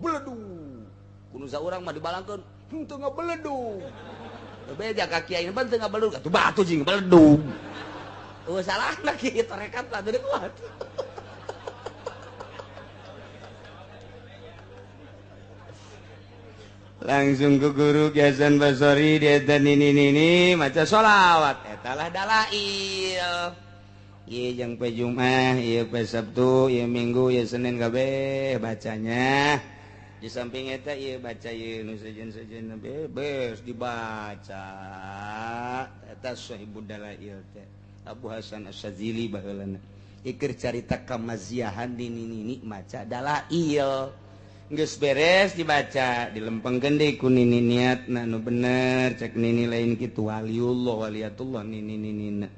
beledug. Kudu saurang mah dibalangkeun, henteu ngabeledug. Beja ka kiai ban teu ngabeledug, atuh batu jeung beledug. Eueuh salahna kieu tarekat lah teu kuat. Langsung ke guru Ki Hasan Basori dia nini nini maca sholawat eta lah dalail. Ieu jeung pe Jumat, ieu pe Sabtu, ieu Minggu, ieu Senin kabeh bacanya. Di samping eta ieu baca ieu nu sejen-sejen bebes dibaca. Eta Sahibud Dalail teh Abu Hasan Asy-Syadzili baheulana. Iker carita kamaziahan di nini maca dalail. Geus beres dibaca dilempengkeun deui ku nini niatna nu bener cek nini lain kitu waliullah waliyatullah nini ninina.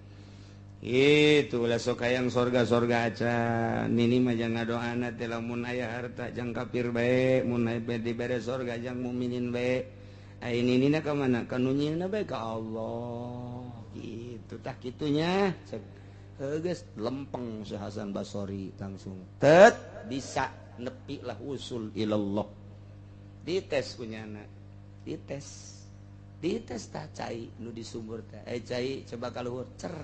Itu ulah sok hayang sorga-sorga acan nini mah jang ngadoana teh lamun aya harta jang kafir bae mun aya dibere sorga jang mukminin bae. Ai ninina ka mana? Ka nu nyieunna bae ka Allah. Kitu tah kitunya cek heuh geus lempeng si Hasan Basori langsung tet bisa nepi lah usul ilallah. Dites kunyana, dites tah cai nu di sumur teh. Cai coba kaluhur cer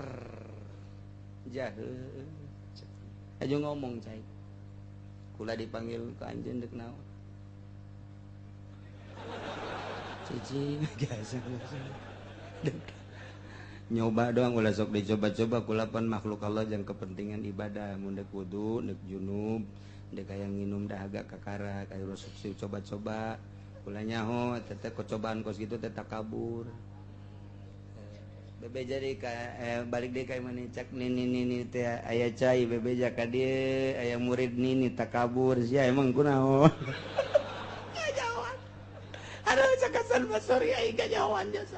jahe aja ngomong cai kula dipanggil ke anjeun deuk naon cici biasa nyoba doang ulah sok dicoba-coba kulapan makhluk Allah jang kepentingan ibadah mun deuk wudu deuk junub dek hayang nginum dahaga kakara kayak rusuk coba-coba kula nyaho teteh kecobaan kos gitu teteh kabur bebe jadi ka balik deui ka imah cak nini nini teh aya cai bebe ja ka dieu aya murid nini takabur sia emang kunaon kanyahoan aduh cak Hasan Basori aing kanyahoan jasa.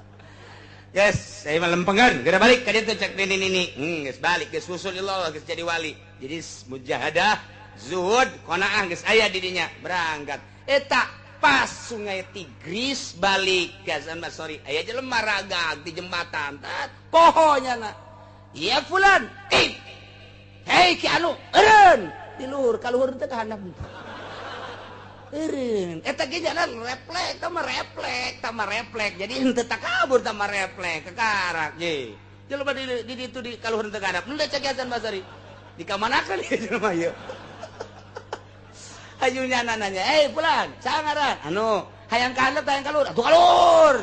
Yes, saya mah lempengan, geura balik ka dieu teh cak nini nini. Geus balik geus usul ilallah geus jadi wali. Jadi mujahadah zuhud qanaah geus aya di dinya berangkat eta pas sungai Tigris balik Ki Hasan Basori aya jelema ragag di jembatan tat poho nya iya fulan hei ki anu eureun di luhur ka luhur teh ka handap eureun eta ge jalan reflek tah mah reflek jadi henteu takabur tah mah reflek kakarak ye jelema di ditu di ka luhur teh ka handap henteu cek Ki Hasan Basori dikamanakeun ieu jelema ieu. Hayunya nanya, pulang, sangaran, anu, hayang ka handap, hayang ka luhur, atuh ka luhur.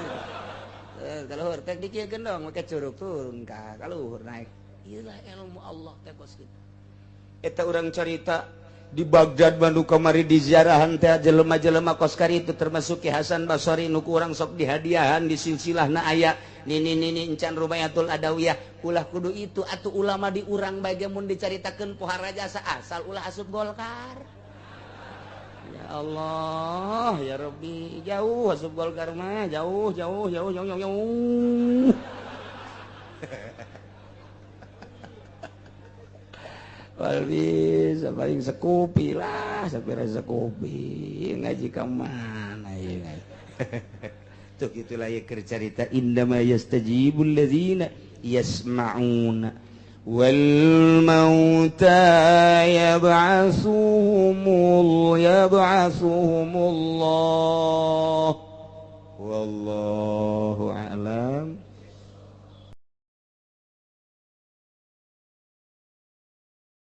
Ka luhur, teh dikieukeun dong, make curug turun ka luhur naik. Ieu lah ilmu Allah teh kos kitu. Eta urang carita di Baghdad Bandung kamari di ziarahan teh jelema-jelema kos kari itu termasuk Ki Hasan Basori nu ku urang sok dihadiahan di silsilahna aya nini nini encan Rubayatul Adawiyah ulah kudu itu atuh ulama di urang bae ge mun dicaritakeun pohara jasa asal ulah asup Golkar. Ya Allah, ya Rabbi, jauh asup Golkar mah, jauh jauh jauh jauh jauh jauh. Wal bisa paling sekupi lah, sapira sekupi ngaji ka mana ieu. Tuh gitulah ya keur carita indama yastajibul ladzina yasma'una wal mauta yab'atsuhumullah wallahu a'lam.